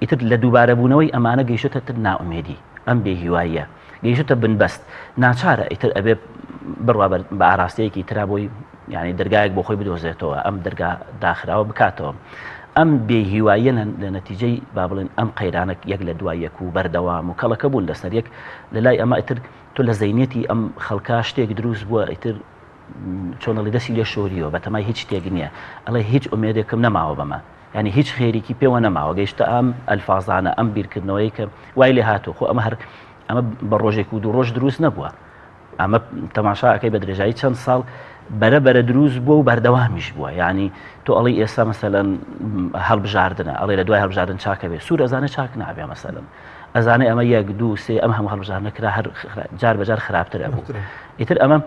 ئیتر لە دووبارەبوونەوەی ئەمانە گەیشتە تر نائومێدی ئەم بێهیواییە گەیشتە بنبەست ناچارە ئیتر ئەبێ بڕوا بە ئاراستەیەکی ترا بۆی یعنی دەرگایەک بۆ خۆی بدۆزێتەوە ئەم دەرگا داخراوە بکاتەوە ئەم بێهیواییە لە نەتیجەی با بڵێن ئەم قەیرانە یەک لە دوای یەک و بەردەوام و کەڵەکە بوون لەسەر یەک لە لای ئەمە ئیتر تۆ لە زەینیەتی ئەم خەڵکە شتێک دروست بووە ئیتر چۆن ئەڵێ دەستی لێ شۆریەوە بەتەمای هیچ شتێک نییە ئەڵێ هیچ ئومێدێکم نەماوە بەمە یعنی هیچ خێریکی پێوە نەماوە گەیشتە ئەم ئەلفازانە ئەم بیرکردنەوەی کە وای لێ هاتوو خۆ ئەمە هەر ئەمە بە ڕۆژێک و دوو ڕۆژ دروست نەبووە ئەمە تەماشاکەی بە درێژایی چەند ساڵ بەرە بەرە دروست بووە و بەردەوامیش بووە یعنی تۆ ئەڵی ئێستا مەسەلەن هەڵبژاردنە ئەڵێ لە دوای هەڵبژاردن چاکە بێ سوور ئەزانێ چاک نابێ مەسەلەن ئەزانێ ئەمە یەک دوو سێ ئەم هەموو هەڵبژاردنە کرا هەر جار بەجار خراپتر ئەبوو ئیتر ئەمە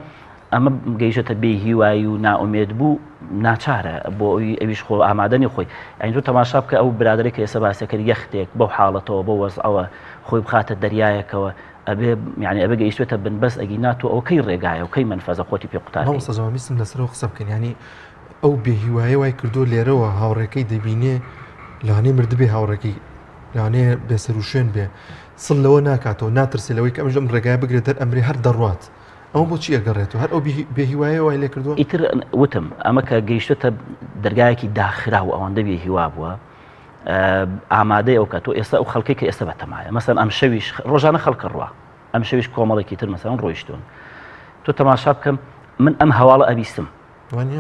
ئەمە گەیشتە بێ هیوایی و نائومێد بوو ناچارە بۆ ئەوی ئەویش خۆ ئامادەنی خۆی ئەین تۆ تەماشا بکە ئەو برادێک کە ئێستا باسە کرد یەختێک بەو حاڵەتەوە بۆ وەزعەوە خۆی بخاتە دەریایەکەوە ئەبێ یعنی ئەبێ گەیشتێتە بنبەست ئەگی ناتۆ ئەو کەی ڕێگایە و کەی مەنفەزە خۆتی پێ قوتار مامۆستا جوان ویستم لەسەرەوە قسە بکەین یعنی ئەو بێهیوایە وای کردو لێرەوە هاوڕێکەی دەبینێ لەوانەیە مردبێ هاوڕێکەی لەوانەیە بێسەروشوێن بێ سڵ لەوە ناکاتەوە ناترسێ لەوەی کە ئەمش ئەم ڕێگای بگرێت دەر ئەمرێ هەر دەڕوات ئەوە بۆچی ئەگەڕێتەوە هەر ئەو بێهیوایە وای لێ کردووە ئیتر وتم ئەمە کە گەیشتە دەرگایەکی داخراو ئەوەندە بێهیوا بووە ئامادەی ئەو کە تۆ ئێستا ئەو خەڵکی کە ئێستا بەتەمایە مەسەن ئەم شەویش ڕۆژانە خەڵکە ڕوا ئەم شەویش کۆمەڵێکی تر مەسەن ڕۆیشتون تۆ تەماشا بکەم من ئەم هەواڵە ئەبیستم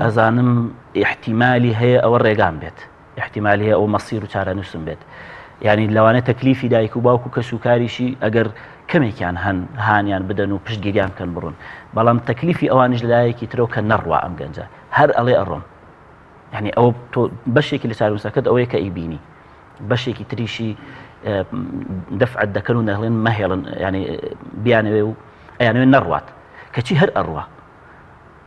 ئەزانم احتیممالی هەیە ئەوە ڕێگام بێت احتیممالی هەیە ئەو مەسیر و چارەنووسم بێت ینی لەوانەیە تەکلیفی دایک و باوک و کەس و کاریشی ئەگەر کەمێکیان هەن هانیان بدەن و پشتگیریان بکەن بڕون بەڵام تەکلیفی ئەوانیش لەلایەکی ترەوە کە نەڕوا ئەم گەنجە هەر ئەڵێ ئەڕۆم یعنی ئەوە تۆ بەشێکی لە چارەنووسەکەت ئەوەیە کە ئەیبینی بەشێکی تریشی دەفعەت دەکەن و نەهڵێن مەهێڵن ینی بیانەوێ و ئەیانەوێ نەڕوات کەچی هەر ئەڕوا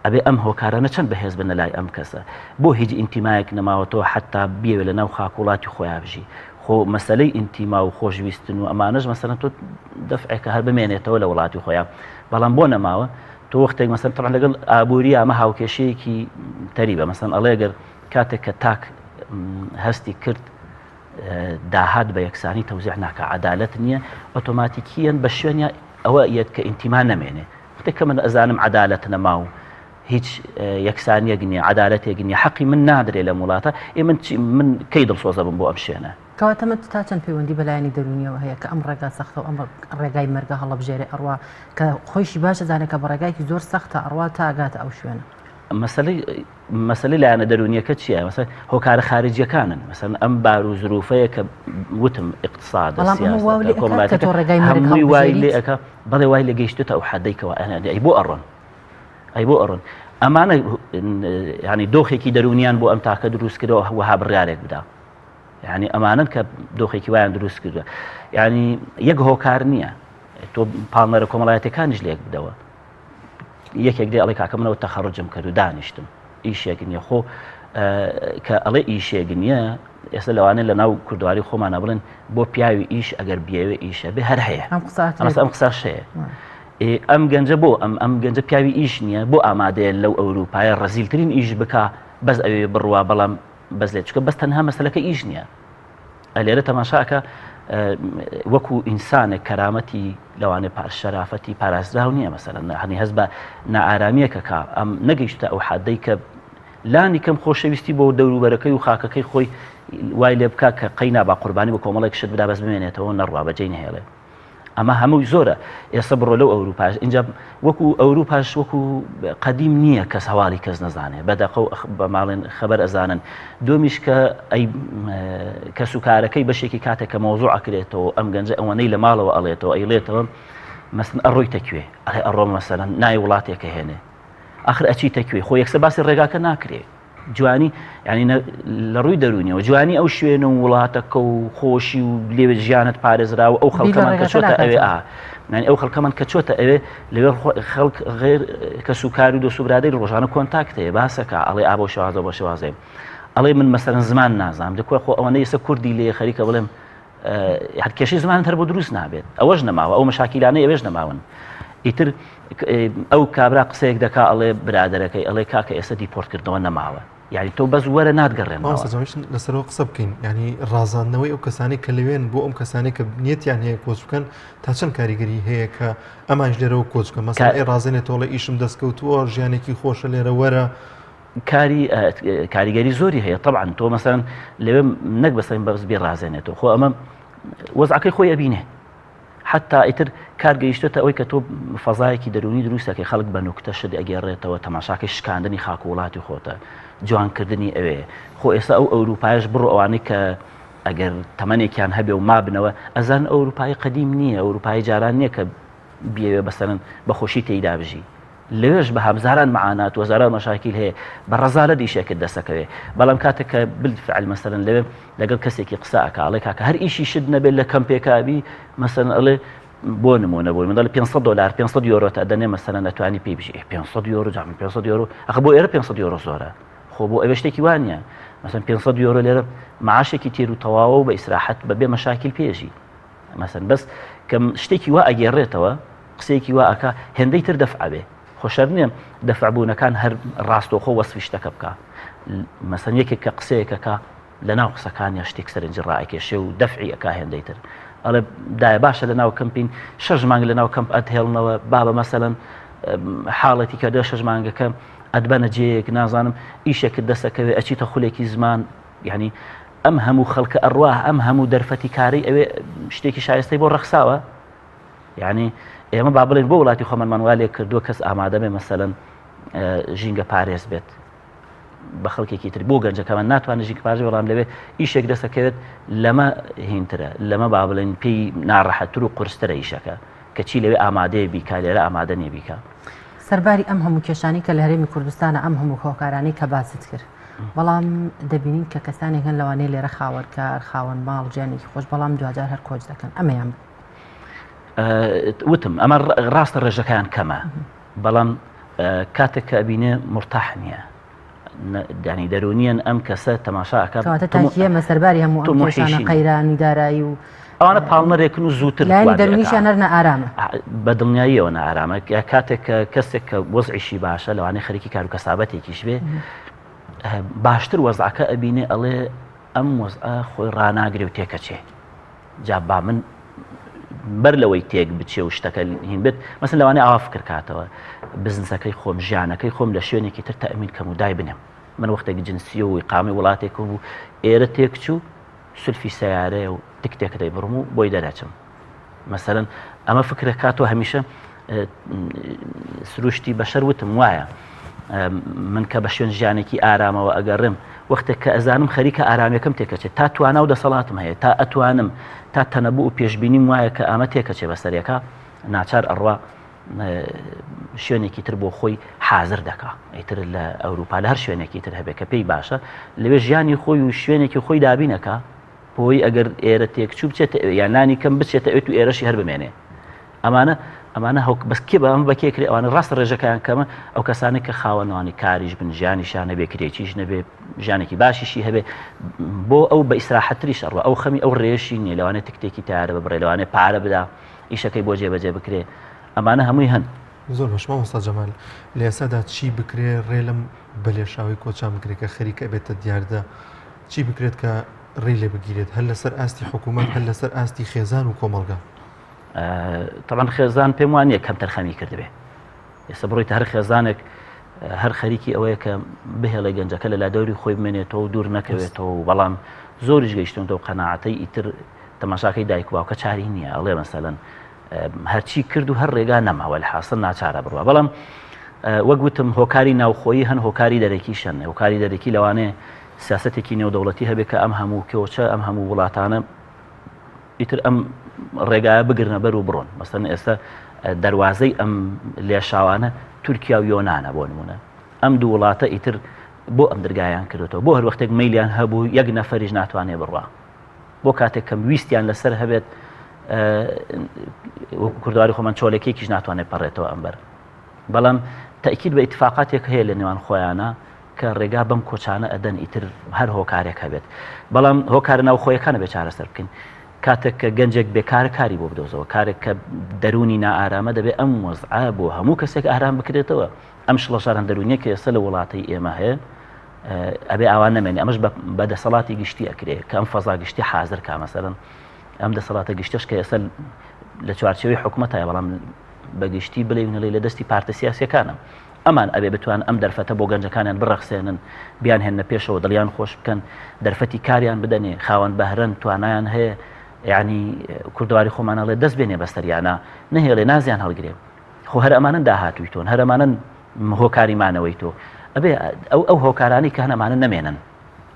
ئەبێ ئەم هۆکارانە چەند بەهێز بن لای ئەم کەسە بۆ هیچ ئینتیمایەک نەماوەتەوە حتا بیەوێ لە ناو خاک وڵاتی خۆیان بژی خۆ مەسلەی ئینتیما و خۆشویستن و ئەمانەش مەسەلەن تۆ دەفعێکە هەر بمێنێتەوە لە وڵاتی خۆیان بەڵام بۆ نەماوە تۆ وەختێک مەسەن تەبعەن لەگەڵ ئابووری ئەمە هاوکێشەیەکی تەریبە مەسەن ئەڵێ گەر کاتێک کە تاک هەستی کرد داهات بە یەکسانی تەوزیع ناکە عدالت نییە ئۆتۆماتیکیەن بە شوێنیا ئەوە یەت کە ئینتیما نەمێنێ وەختێک کە من ئەزانم عدالت نەما و هیچ یەکسانیەک نییە عدالەتێک نییە حەقی من نادرێ لەم وڵاتە ئێ من من کەی دڵسۆزە بم بۆ ئەم شوێنە کەواتە ئەمە تا چەند پەیوەندی بە لایەنی دەروونیەوە هەیە کە ئەم ڕێگا سەختە و ئەم ڕێگای مەرگە هەڵەبژێرێ ئەڕوا کە خۆیشی باش ئەزانێ کە بە ڕێگایەکی زۆر سەختە ئەڕوا تا ئەگاتە ئەو شوێنە؟ مەسەلەی مەسەلەی لایەنە دەروونیەکە چییە؟ مەسەلەن هۆکارە خارجیەکانن مەسەلەن ئەم بار و زروفەیە کە وتم ئیقتسادە بەڵام ئەمە واو سیاسەتە لێ ئەکات کە کۆمەڵایەتەکە تۆ ڕێگای مەرگ هەمووی وای لێ هەڵبژێریت؟ ئەکا بەڵێ وای لێ گەیشتۆتە ئەو حەدەی کەوا ئەی بۆ ئەڕۆن ئەی بۆ ئەڕۆن ئەمانە یعنی دۆخێکی دەروونیان بۆ ئەم تاکە دروست کردەوە وەها بڕیارێک بدا یعنی ئەمانەن کە دۆخێکی وایان دروست کردووە یعنی یەک هۆکار نییە تۆ پاڵنەرە کۆمەڵایەتەکانیش لێک بدەوە یەکێک دێ ئەڵێ کاکە منەوە تەخەڕجم کرد و دانیشتم ئیشێک نییە خۆ کە ئەڵێ ئیشێک نییە ئێستا لەوانەیە لە ناو کوردواری خۆمانە بڵێن بۆ پیاوی ئیش ئەگەر بیەوێ ئیشە بێ هەر هەیە ئەم قساش هەیە ئەم گەنجە بۆ ئەم ئەم گەنجە پیاوی ئیش نییە بۆ ئامادەیە لەو ئەوروپایە ڕەزیلترین ئیش بک بەس ئەوێ بڕوا بەڵام بەس لێ چکە بەس تەنها مەسلەکە ئیش نییە لێرە تەماشاکە وەکو ئینسانێک کەرامەتی لەوانێ پار شەرافەتی پارازراو نییە مەسەلەن هەنی هەست بە نائارامیەکە کا ئەم نەگەیشتە ئەو حدەی کە لانی کەم خۆشەویستی بۆ دەوروبەرەکەی و خاکەکەی خۆی وای لێ بکا کە قەینا با قوربانی بۆ کۆمەڵێک شت بدا بەس بمێنێتەوە نەڕوا بەجێی نەهێڵێ ئەمە هەمووی زۆرە ئێستا بڕۆ لەو ئەوروپاش اینجا وەکو ئەوروپاش وەکو قەدیم نییە کەس هەواڵی کەس نەزانێ بەدەقە و بە ماڵێن خەبەر ئەزانن دومیش کە ئەی کەس و کارەکەی بەشێکی کاتێک کە مەوزوع ئەکرێتەوە ئەم گەنجە ئەوەنەی لە ماڵەوە ئەڵێتەوە ئەیڵێتەوە مەسن ئەڕۆیتە کوێ ئەڵێ ئەڕۆم مەسەلەن نای وڵاتێکە هێنێ ئاخر ئەچیتە کوێ خۆ یەکسەر باسی ڕێگاکە ناکرێ جوانی یعنی لە ڕووی دەرونیەوە جوانی ئەو شوێنە و وڵاتەکە و خۆشی و لێوێ ژیانت پارێزرا و ئەو خەڵکەمان کە چۆتە ئەوێ ئا یعنی ئەو خەڵکەمان کە چۆتە ئەوێ لەوێ خەڵک غێر کەس و کار و دۆست و برادەری ڕۆژانە contact هەیە باسەکە ئەڵێ ئا بۆ شێوازە بۆ شێوازێ ئەڵێ من مەسەرەن زمان نازانم دەکوە خۆ ئەوەنە ئێستا کوردی لێ خەریکە بڵێم هەر کێشەی زمانت هەر بۆ دروست نابێت ئەوەش نەماوە ئەو مەشاکیلانەی ئەوێش نەماون ئیتر ئەو کابرا قسەیەک دەکا ئەڵێ برادەرەکەی ئەڵێ کاکە ئێستا دیپۆرتکردنەوە نەماوە. یعنی تۆ بەس وەرە ناتگەڕێنەوە. مامۆستا جوان ویستم لەسەرەوە قسە بکەین یعنی ڕازاندنەوەی ئەو کەسانەی کە لەوێن بۆ ئەم کەسانەی کە نیەتیان هەیە کۆچ بکەن تا چەند کاریگەری هەیە کە ئەمانش لێرەوە کۆچ بکەن مەسەلەن ئەی ڕازێنێتەوە ئیشم دەستکەوتووە ژیانێکی خۆشە لێرە وەرە کاری کاریگەری زۆری هەیە طبعا تۆ مەسەن لەوێ نەک بەسەر بەس بێ ڕازێنێتەوە خۆ ئەمە وەزعەکەی خۆی ئەبینێ حەتا ئیتر کار گەیشتۆتە ئەوەی کە تۆ فەزایەکی دەروونی دروست ئەکەی خەڵک بە نوکتە شت ئەگێڕێتەوە تەماشاکەی شکاندنی خاک و وڵاتی خۆتە جوانکردنی ئەوێ خۆ ئێستا ئەو ئەوروپایش بڕۆ ئەوانەی کە ئەگەر تەمەنێکیان هەبێ و مابنەوە ئەزان ئەوروپایی قەدیم نییە ئەوروپایی جاران نییە کە بیەوێ بەسەرن بەخۆشی تێیدا بژی لەوێش بە هەزاران معانات و هەزاران مەشاکیل هەیە بە ڕەزالەت ئیشێکت دەسەکەوێ بەڵام کاتێک کە بالفعل مەسەلەن لەوێ لەگەڵ کەسێکی قسە ئەکا ئەڵێ کاکە هەر ئیشی شت نەبێت لە کەمپێکابی مەسەلەن ئەڵێ بۆ نمونە بۆ من دەڵێ 500 دلار 500 یۆرۆ تا دەنێ مەسەلەن ئەتوانی پێی بژی 500 یۆرۆ جا من 500 یۆرۆ ئەخ بۆ ئێرە 500 یۆرۆ زۆرە خۆ بۆ ئەوێ شتێکی وا نییە مەسەلەن 500 یۆرۆ لێرە معاشێکی تێر و تەواوە و بە ئیسراحەت بە بێ مەشاکیل پێژی مەسەن بەس کە شتێکی وا ئەگێڕێتەوە قسەیەکی وا ئەکا هێندەی تر دەفع ئەبێ خۆ شەرت نییە دەفع بوونەکان هەر ڕاستەوخۆ وەسفی شتەکە بکا مەسەن یەکێک کە قسەیەکەکە لە ناو قسەکانیا شتێک سەرنجی ڕائەکێشێ و دەفعی ئەکا هێندەی تر ئەڵێ دایە باشە لە ناو کەمپین شەش مانگ لە ناو کەمپ ئەتهێڵنەوە بابە مەسەلەن حاڵەتی کە دە شەش مانگەکە ئەتبەنە جێیەک نازانم ئیشێکت دەسەکەوێ ئەچیتە خولێکی زمان یعنی ئەم هەموو خەڵکە ئەڕوا ئەم هەموو دەرفەتی کارەی ئەوێ شتێکی شایستەی بۆ ڕەخساوە یعنی ئێمە با بڵێن بۆ وڵاتی خۆمانمان وا لێ کردووە کەس ئامادە بێ مەسەلەن ژینگە پارێز بێت بە خەڵکێکی تر بۆ گەنجەکەمان ناتوانێت ژینگە پارێز بەڵام لەوێ ئیشێک دەسەکەوێت لەمە هینترە لەمە با بڵێن پێی ناڕەحەتتر و قورسترە ئیشەکە کەچی لەوێ ئامادەیە بیکا لێرە ئامادە نییە بیکا. سەرباری ئەم هەموو کێشانەی کە لە هەرێمی کوردستانە ئەم هەموو هۆکارانەی کە باست کرد بەڵام دەبینین کە کەسانێک هەن لەوانەیە لێرە خاوەن کار خاوەن ماڵ ژیانێکی خۆش بەڵام دواجار هەر کۆچ دەکەن ئەمەیان وتم ئەمە ڕاستە ڕێژەکەیان کەمە بەڵام کاتێک کە ئەبینێ مرتاح نییە دانی دەرونیان ئەم کەسە تەماشا ئەکات تاکیەمە سەرباری هەموو ئەم قەیرانی دارایی و ئەوانە پاڵنەرێکن و زووتر لایەنی دەروونیشیان هەر نائارامە. بە دڵنیاییەوە نائارامە کاتێک کە کەسێک کە وەزعیشی باشە لەوانەیە خەریکی کار و کەسابەتێکیش بێ باشتر وەزعەکە ئەبینێ ئەڵێ ئەم وەزعە خۆی ڕاناگرێ و تێکەچێ جا با من بەر لەوەی تێک بچێ و شتەکە هین بێت مەسن لەوانەیە ئاوا فکر کاتەوە بزنسەکەی خۆم ژیانەکەی خۆم لە شوێنێکی تر تەئمین کەم و دای بنێم من وەختێک جنسیە و ئیقامەی وڵاتێکم بوو ئێرە تێکچوو سلفی سەیارەیە و تکتێک دەیبڕم و بۆی دەرەچم مەسەلەن ئەمە فکرە کاتۆ هەمیشە سروشتی بەشەر وتم وایە من کە بە شوێن ژیانێکی ئارامەوە ئەگەڕێم وەختێک کە ئەزانم خەریکە ئارامیەکەم تێکەچێت تا توانا و دەسەڵاتم هەیە تا ئەتوانم تا تەنەبوو و پێشبینیم وایە کە ئەمە تێکەچێ بەسەرەکە ناچار ئەڕوا شوێنێکی تر بۆ خۆی حازر دەکا ئیتر لە ئەوروپا لە هەر شوێنێکی تر هەبێت کە پێی باشە لەوێ ژیانی خۆی و شوێنێکی خۆی دابینەکە بۆی ئەگەر ئێرە تێکچوو بچێتە ئەوێ یان لانی کەم بچێتە ئەوێت و ئێرەشی هەر بمێنێ ئەمانە ئەمانە هەوک بەس کێ بە ئەمە بە کێ کرێ ئەوانە ڕاستە ڕێژەکەیان کەمە ئەو کەسانێک کە خاوەنوانی کاریش بن ژیانیشان هەبێ کرێچیش نەبێ ژیانێکی باشیشی هەبێ بۆ ئەو بە ئیسراحەتریش ئەڕوا ئەو خەمی ئەو ڕێشی نییە لەوانەیە تکتێکی تارە ببڕێ لەوانەیە پارە بدا ئیشەکەی بۆ جێبەجێ بکرێ ئەمانە هەمووی هەن. زۆر باش مامۆستا جەمال لە ئێستادا چی بکرێ ڕێ لەم بەلێشاوی کۆچان بگرێت کە خەریکە ئەبێتە دیاردە چی بکرێت کە ڕێی لێ بگیرێت هەر لەسەر ئاستی حکوومەت هەر لەسەر ئاستی خێزان و کۆمەڵگا؟ تەبعەن خێزان پێم وانە کەم تەرخەمی کردبێ ئێستا بڕۆیتە هەر خێزانێک هەر خەریکی ئەوەیە کە بهێڵێ گەنجەکە لە لادەوری خۆی بمێنێتەوە و دوور نەکەوێتەوە و بەڵام زۆریش گەیشتونەوە قەناعەتەی ئیتر تەماشاکەی دایک و باوکە چاری نییە ئەڵێ مەسەلەن هەرچی کرد و هەر ڕێگا نەماوە لە حاصل ناچارە بڕوا بەڵام وەک وتم هۆکاری ناوخۆیی هەن هۆکاری دەرەکیشن هۆکاری دەرەکی لەوانەیە سیاستێکی نێودەوڵەتی هەبێت کە ئەم هەموو کۆچە ئەم هەموو وڵاتانە ئیتر ئەم ڕێگایە بگرنە بەر و بڕۆن مەسەن ئێستا دەواازەی ئەم لێشاوانە تورکیا و یۆناانە بۆ نمونە ئەم دوو وڵاتە ئیتر بۆ ئەم درگایان کردوتەوە بۆ هەر وەختێک میلیان هەبوو یەک نەفەریش ناتوانێ بڕوا بۆ کاتێک کەم ویستیان لەسەر هەبێت وەکو کوردواری خۆمان چۆلەکێکیش ناتوانێت پەڕێتەوە ئەمبەر بەڵام تاکیید بە ئیتفاقاتێک هەیە لە نێوان خۆیانە کە ڕێگا بەم کۆچانە ئەدەن ئیتر هەر هۆکارێک هەبێت بەڵام هۆکارە ناوخۆیەکانە بێ چارەسەر بکەین کاتێک کە گەنجێک بێکارە کاری بۆ بدۆزەوە کارێک کە دەرونی نائارامە دەبێ ئەم وەزعە بۆ هەموو کەسێک ئارام بکرێتەوە ئەم شڵەژاران دەرونیە کە ئێستا لە وڵاتەی ئێمە هەیە. ئەبێ ئاوا نەمێنێ ئەمەش بە دەسەڵاتی گشتی ئەکرێ کە ئەم فەزا گشتی حازر کا مەسەلەن ئەم دەسەڵاتە گشتەش کە ئێستا لە چوارچێوەی حکوومەتایە بەڵام بە گشتی بڵێ نەڵێ لە دەستی پارتە سیاسیەکانە ئەمان ئەبێ بتوان ئەم دەرفەتە بۆ گەنجەکانیان بڕەخسێنن بیان هێنە پێشەوە دڵیان خۆش بکەن دەرفەتی کاریان بدەنێ خاوەن بەهرەن توانایان هەیە یعنی کوردواری خۆمانەڵێ دەست بێنێ بەسەریانە نەهێڵێ نازیان هەڵگرێ خۆ هەر ئەمانەن داهاتووی تۆن هەر ئەمانەن هۆکاری مانەوەی تۆ ئەبێ ئەو ئەو هۆکارانی کە هەن ئەمانە نەمێنن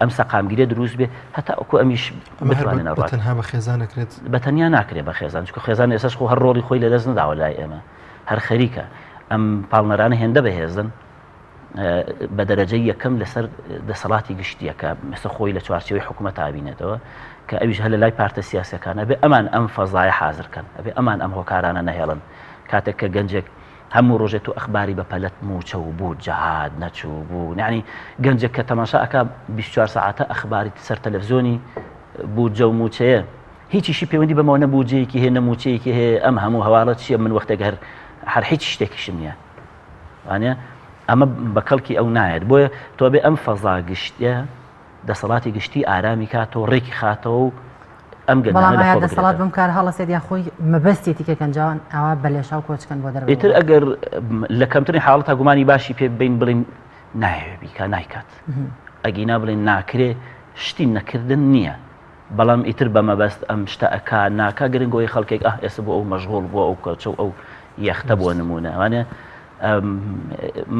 ئەم سەقامگیرە دروست بێ هەتا ئەوکو ئەمیش بتوانن ئەڕات تەنها بە خێزان نەکرێت بە تەنیا ناکرێت بە خێزان چونکە خێزان ئێستاش خۆ هەر ڕۆڵی خۆی لەدەست نەداوە لای ئێمە هەر خەریکە ئەم پاڵنەرانە هێندە بەهێزن بە دەرەجەی یەکەم لەسەر دەسەڵاتی گشتیە کە مێستا خۆی لە چوارچێوەی حکوومەت ئابینێتەوە کە ئەویش هەر لە لای پارتە سیاسەکان ئەبێ ئەمان ئەم فەزایە حازرکەن ئەبێ ئەمان ئەم هۆکارانە نەهێڵن کاتێک کە گەنجێک هەموو ڕۆژێ تۆ ئەخباری بە پەلەت موچە و بوو جەهاد نەچوو بوو یعنی گەنجێک کە تەماشا ئەکا 24 سەعاتە ئەخباری سەر تەلەفزیۆنی بودجە و موچەیە هیچیشی پەیوەندی بەمەوە نە بودجەیەکی هەیە نە موچەیەکی هەیە ئەم هەموو هەواڵە چییە من وەختێک هەر هەر هیچ شتێکیشم نییە وانە ئەمە بە کەڵکی ئەو نایەت بۆیە تۆ بێ ئەم فەزا گشتیە دەسەڵاتی گشتی ئارامی کاتەوە ڕێکی خاتەوە و ئەم گەنجانە لە خۆ دەسەڵات بەم کار هەڵەسێت یا خۆی مەبەستێتی کە گەنجان ئاوا بە لێشاو کۆچکەن بۆ دەرەوە ئیتر ئەگەر لە کەمترین حاڵەتا گومانی باشی پێ ببەین بڵین نایەوێ بیکا نایکات ئەگینا بڵێن ناکرێ شتی نەکردن نییە بەڵام ئیتر بە مەبەست ئەم شتە ئەکا ناکا گرنگ ئەوەی خەڵکێک ئاه ئێستا بۆ ئەو مەشغوڵ بووە ئەو کۆچە و ئەو یەختە بۆ نمونە ئەوانە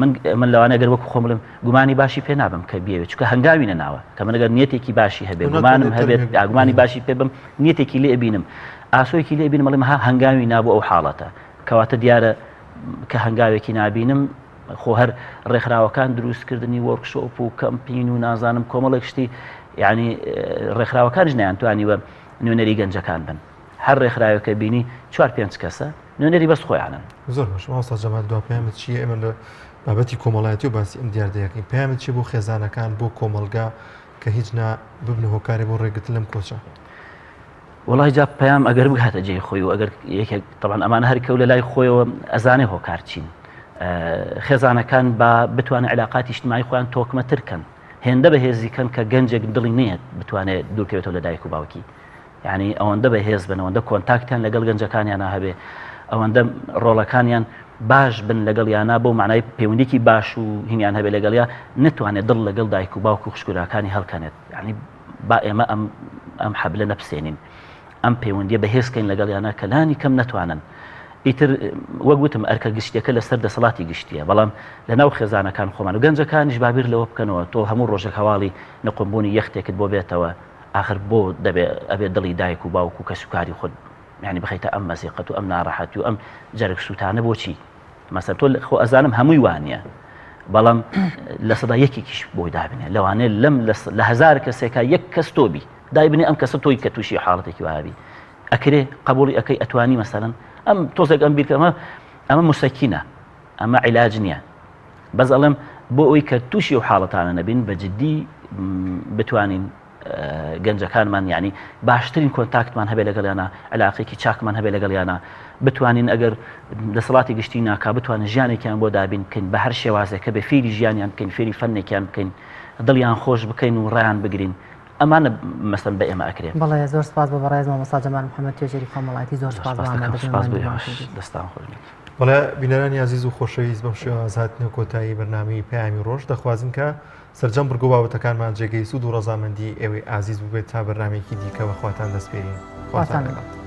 من من لەوانە گەر وەکو خۆم بڵێم گومانی باشی پێ نابم کە بیەوێت چونکە هەنگاوی نەناوە کە من گەر نیەتێکی باشی هەبێ گومانم هەبێت گومانی باشی پێ بم نیەتێکی لێ بینم ئاسۆیەکی لێ بینم بڵێم ها هەنگاوی نابوو ئەو حاڵەتە کەواتە دیارە کە هەنگاوێکی نابینم خۆ هەر ڕێکخراوەکان دروستکردنی وۆرکشۆپ و کەمپین و نازانم کۆمەڵێک شتی یعنی ڕێکخراوەکانیش نەیانتوانیوە نوێنەری گەنجەکان بن هەر ڕێکخراوێکە بینی چوار پێنج کەسە نوێنەری بەس خۆیانن. زۆر باش مامۆستا جەمال دوا پەیامت چییە ئێمە لە بابەتی کۆمەڵایەتی و باسی ئەم دیاردەیەکەین پەیامت چییە بۆ خێزانەکان بۆ کۆمەڵگا کە هیچ نا ببنە هۆکارێ بۆ ڕێگرتن لەم کۆچە؟ وەڵای جا پەیام ئەگەر بگاتە جێی خۆی و ئەگەر یەکێک تەبعەن ئەمانە هەر کەو لە لای خۆیەوە ئەزانێ هۆکار چین خێزانەکان با بتوانن علاقاتی اجتماعی خۆیان تۆکمەتر کەن هێندە بەهێزی کەن کە گەنجێک دڵی نەیەت بتوانێت دوورکەوێتەوە لە دایک و باوکی یعنی ئەوەندە بەهێز بن ئەوەندە کۆنتاکتیان لەگەڵ گەنجەکانیانە هەبێ ئەوەندە ڕۆڵەکانیان باش بن لەگەڵ یانە بۆ معنای پەیوەندێکی باش و هینیان هەبێ لەگەڵیا نتوانێت دڵ لەگەڵ دایک و باوک و خوشکوراکانی هەڵکەنێت یعنی با ئێمە ئەم ئەم حەبلە نەپسێنین ئەم پەیوەندیە بەهێز کەین لەگەڵیانە کە لانی کەم نەتوانن ئیتر وەک وتم ئەرکە گشتیەکە لەسەر دەسەڵاتی گشتیە بەڵام لە ناو خێزانەکان خۆمان و گەنجەکانیش بابیر لەوە بکەنەوە تۆ هەموو ڕۆژێک هەواڵی نقمبوونی یەختێکت بۆ بێتەوە ئاخر بۆ دەبێ ئەبێ دڵی دایک و باوک و کەسوکاری خۆت یعنی بخەیتە ئەم مەزیقەت و ئەم ناڕەحەتی و ئەم جەرگ سووتانە بۆچی مەسەن تۆ خۆ ئەزانم هەمووی وانە بەڵام لە سەدا یەکێکیش بۆی دابنێ لەوانەیە لەم لە هزار کەسێکا یەک کەس تۆ بی دایبنێ ئەم کەسە تۆی کە تووشی حاڵەتێکی وابی ئەکرێ قبولی ئەەکەی ئەتوانی مەسەلەن ئەم تۆزێک ئەم بیرکەمە ئەمە مسەکینە ئەمە عیلاج نییە بەس ئەڵێم بۆ ئەوی کە تووشی و حاڵەتانە نەبین بە جددی بتوانین گەنجەکانمان یانی باشترین کۆنتاکتمان هەبێت لەگەڵیانە علاقێکی چاکمان هەبێت لەگەڵیانە بتوانین ئەگەر دەسەڵاتی گشتی ناکا بتوانین ژیانێکیان بۆ دابین بکەین بە هەر شێوازێکە بێ فێری ژیانیان بکەین فێری فەنێکیان بکەین دڵیان خۆش بکەین و ڕیان بگرین ئەمانە مەسەن بە ئێمە ئەکرێ. بەڵێ زۆر سپاس بۆ بەڕێز مامۆستا جەمال محەمەد توێژەری کۆمەڵایەتی زۆر سپاس بۆ ئامادەبوونمان. دەستان خۆش بێت. بەڵێ بینەرانی ئازیز و خۆشەویست بەم شێوازە هاتینە کۆتایی بەرنامەی پەیامی ڕۆژ دەخوازین کە سەرجەم بڕگە و بابەتەکانمان جێگەی سوود و ڕەزامەندی ئێوەی ئازیز بووبێت تا بەرنامەیەکی دیکە بە خواتان دەسپێرین. خواتان لەگەڵ.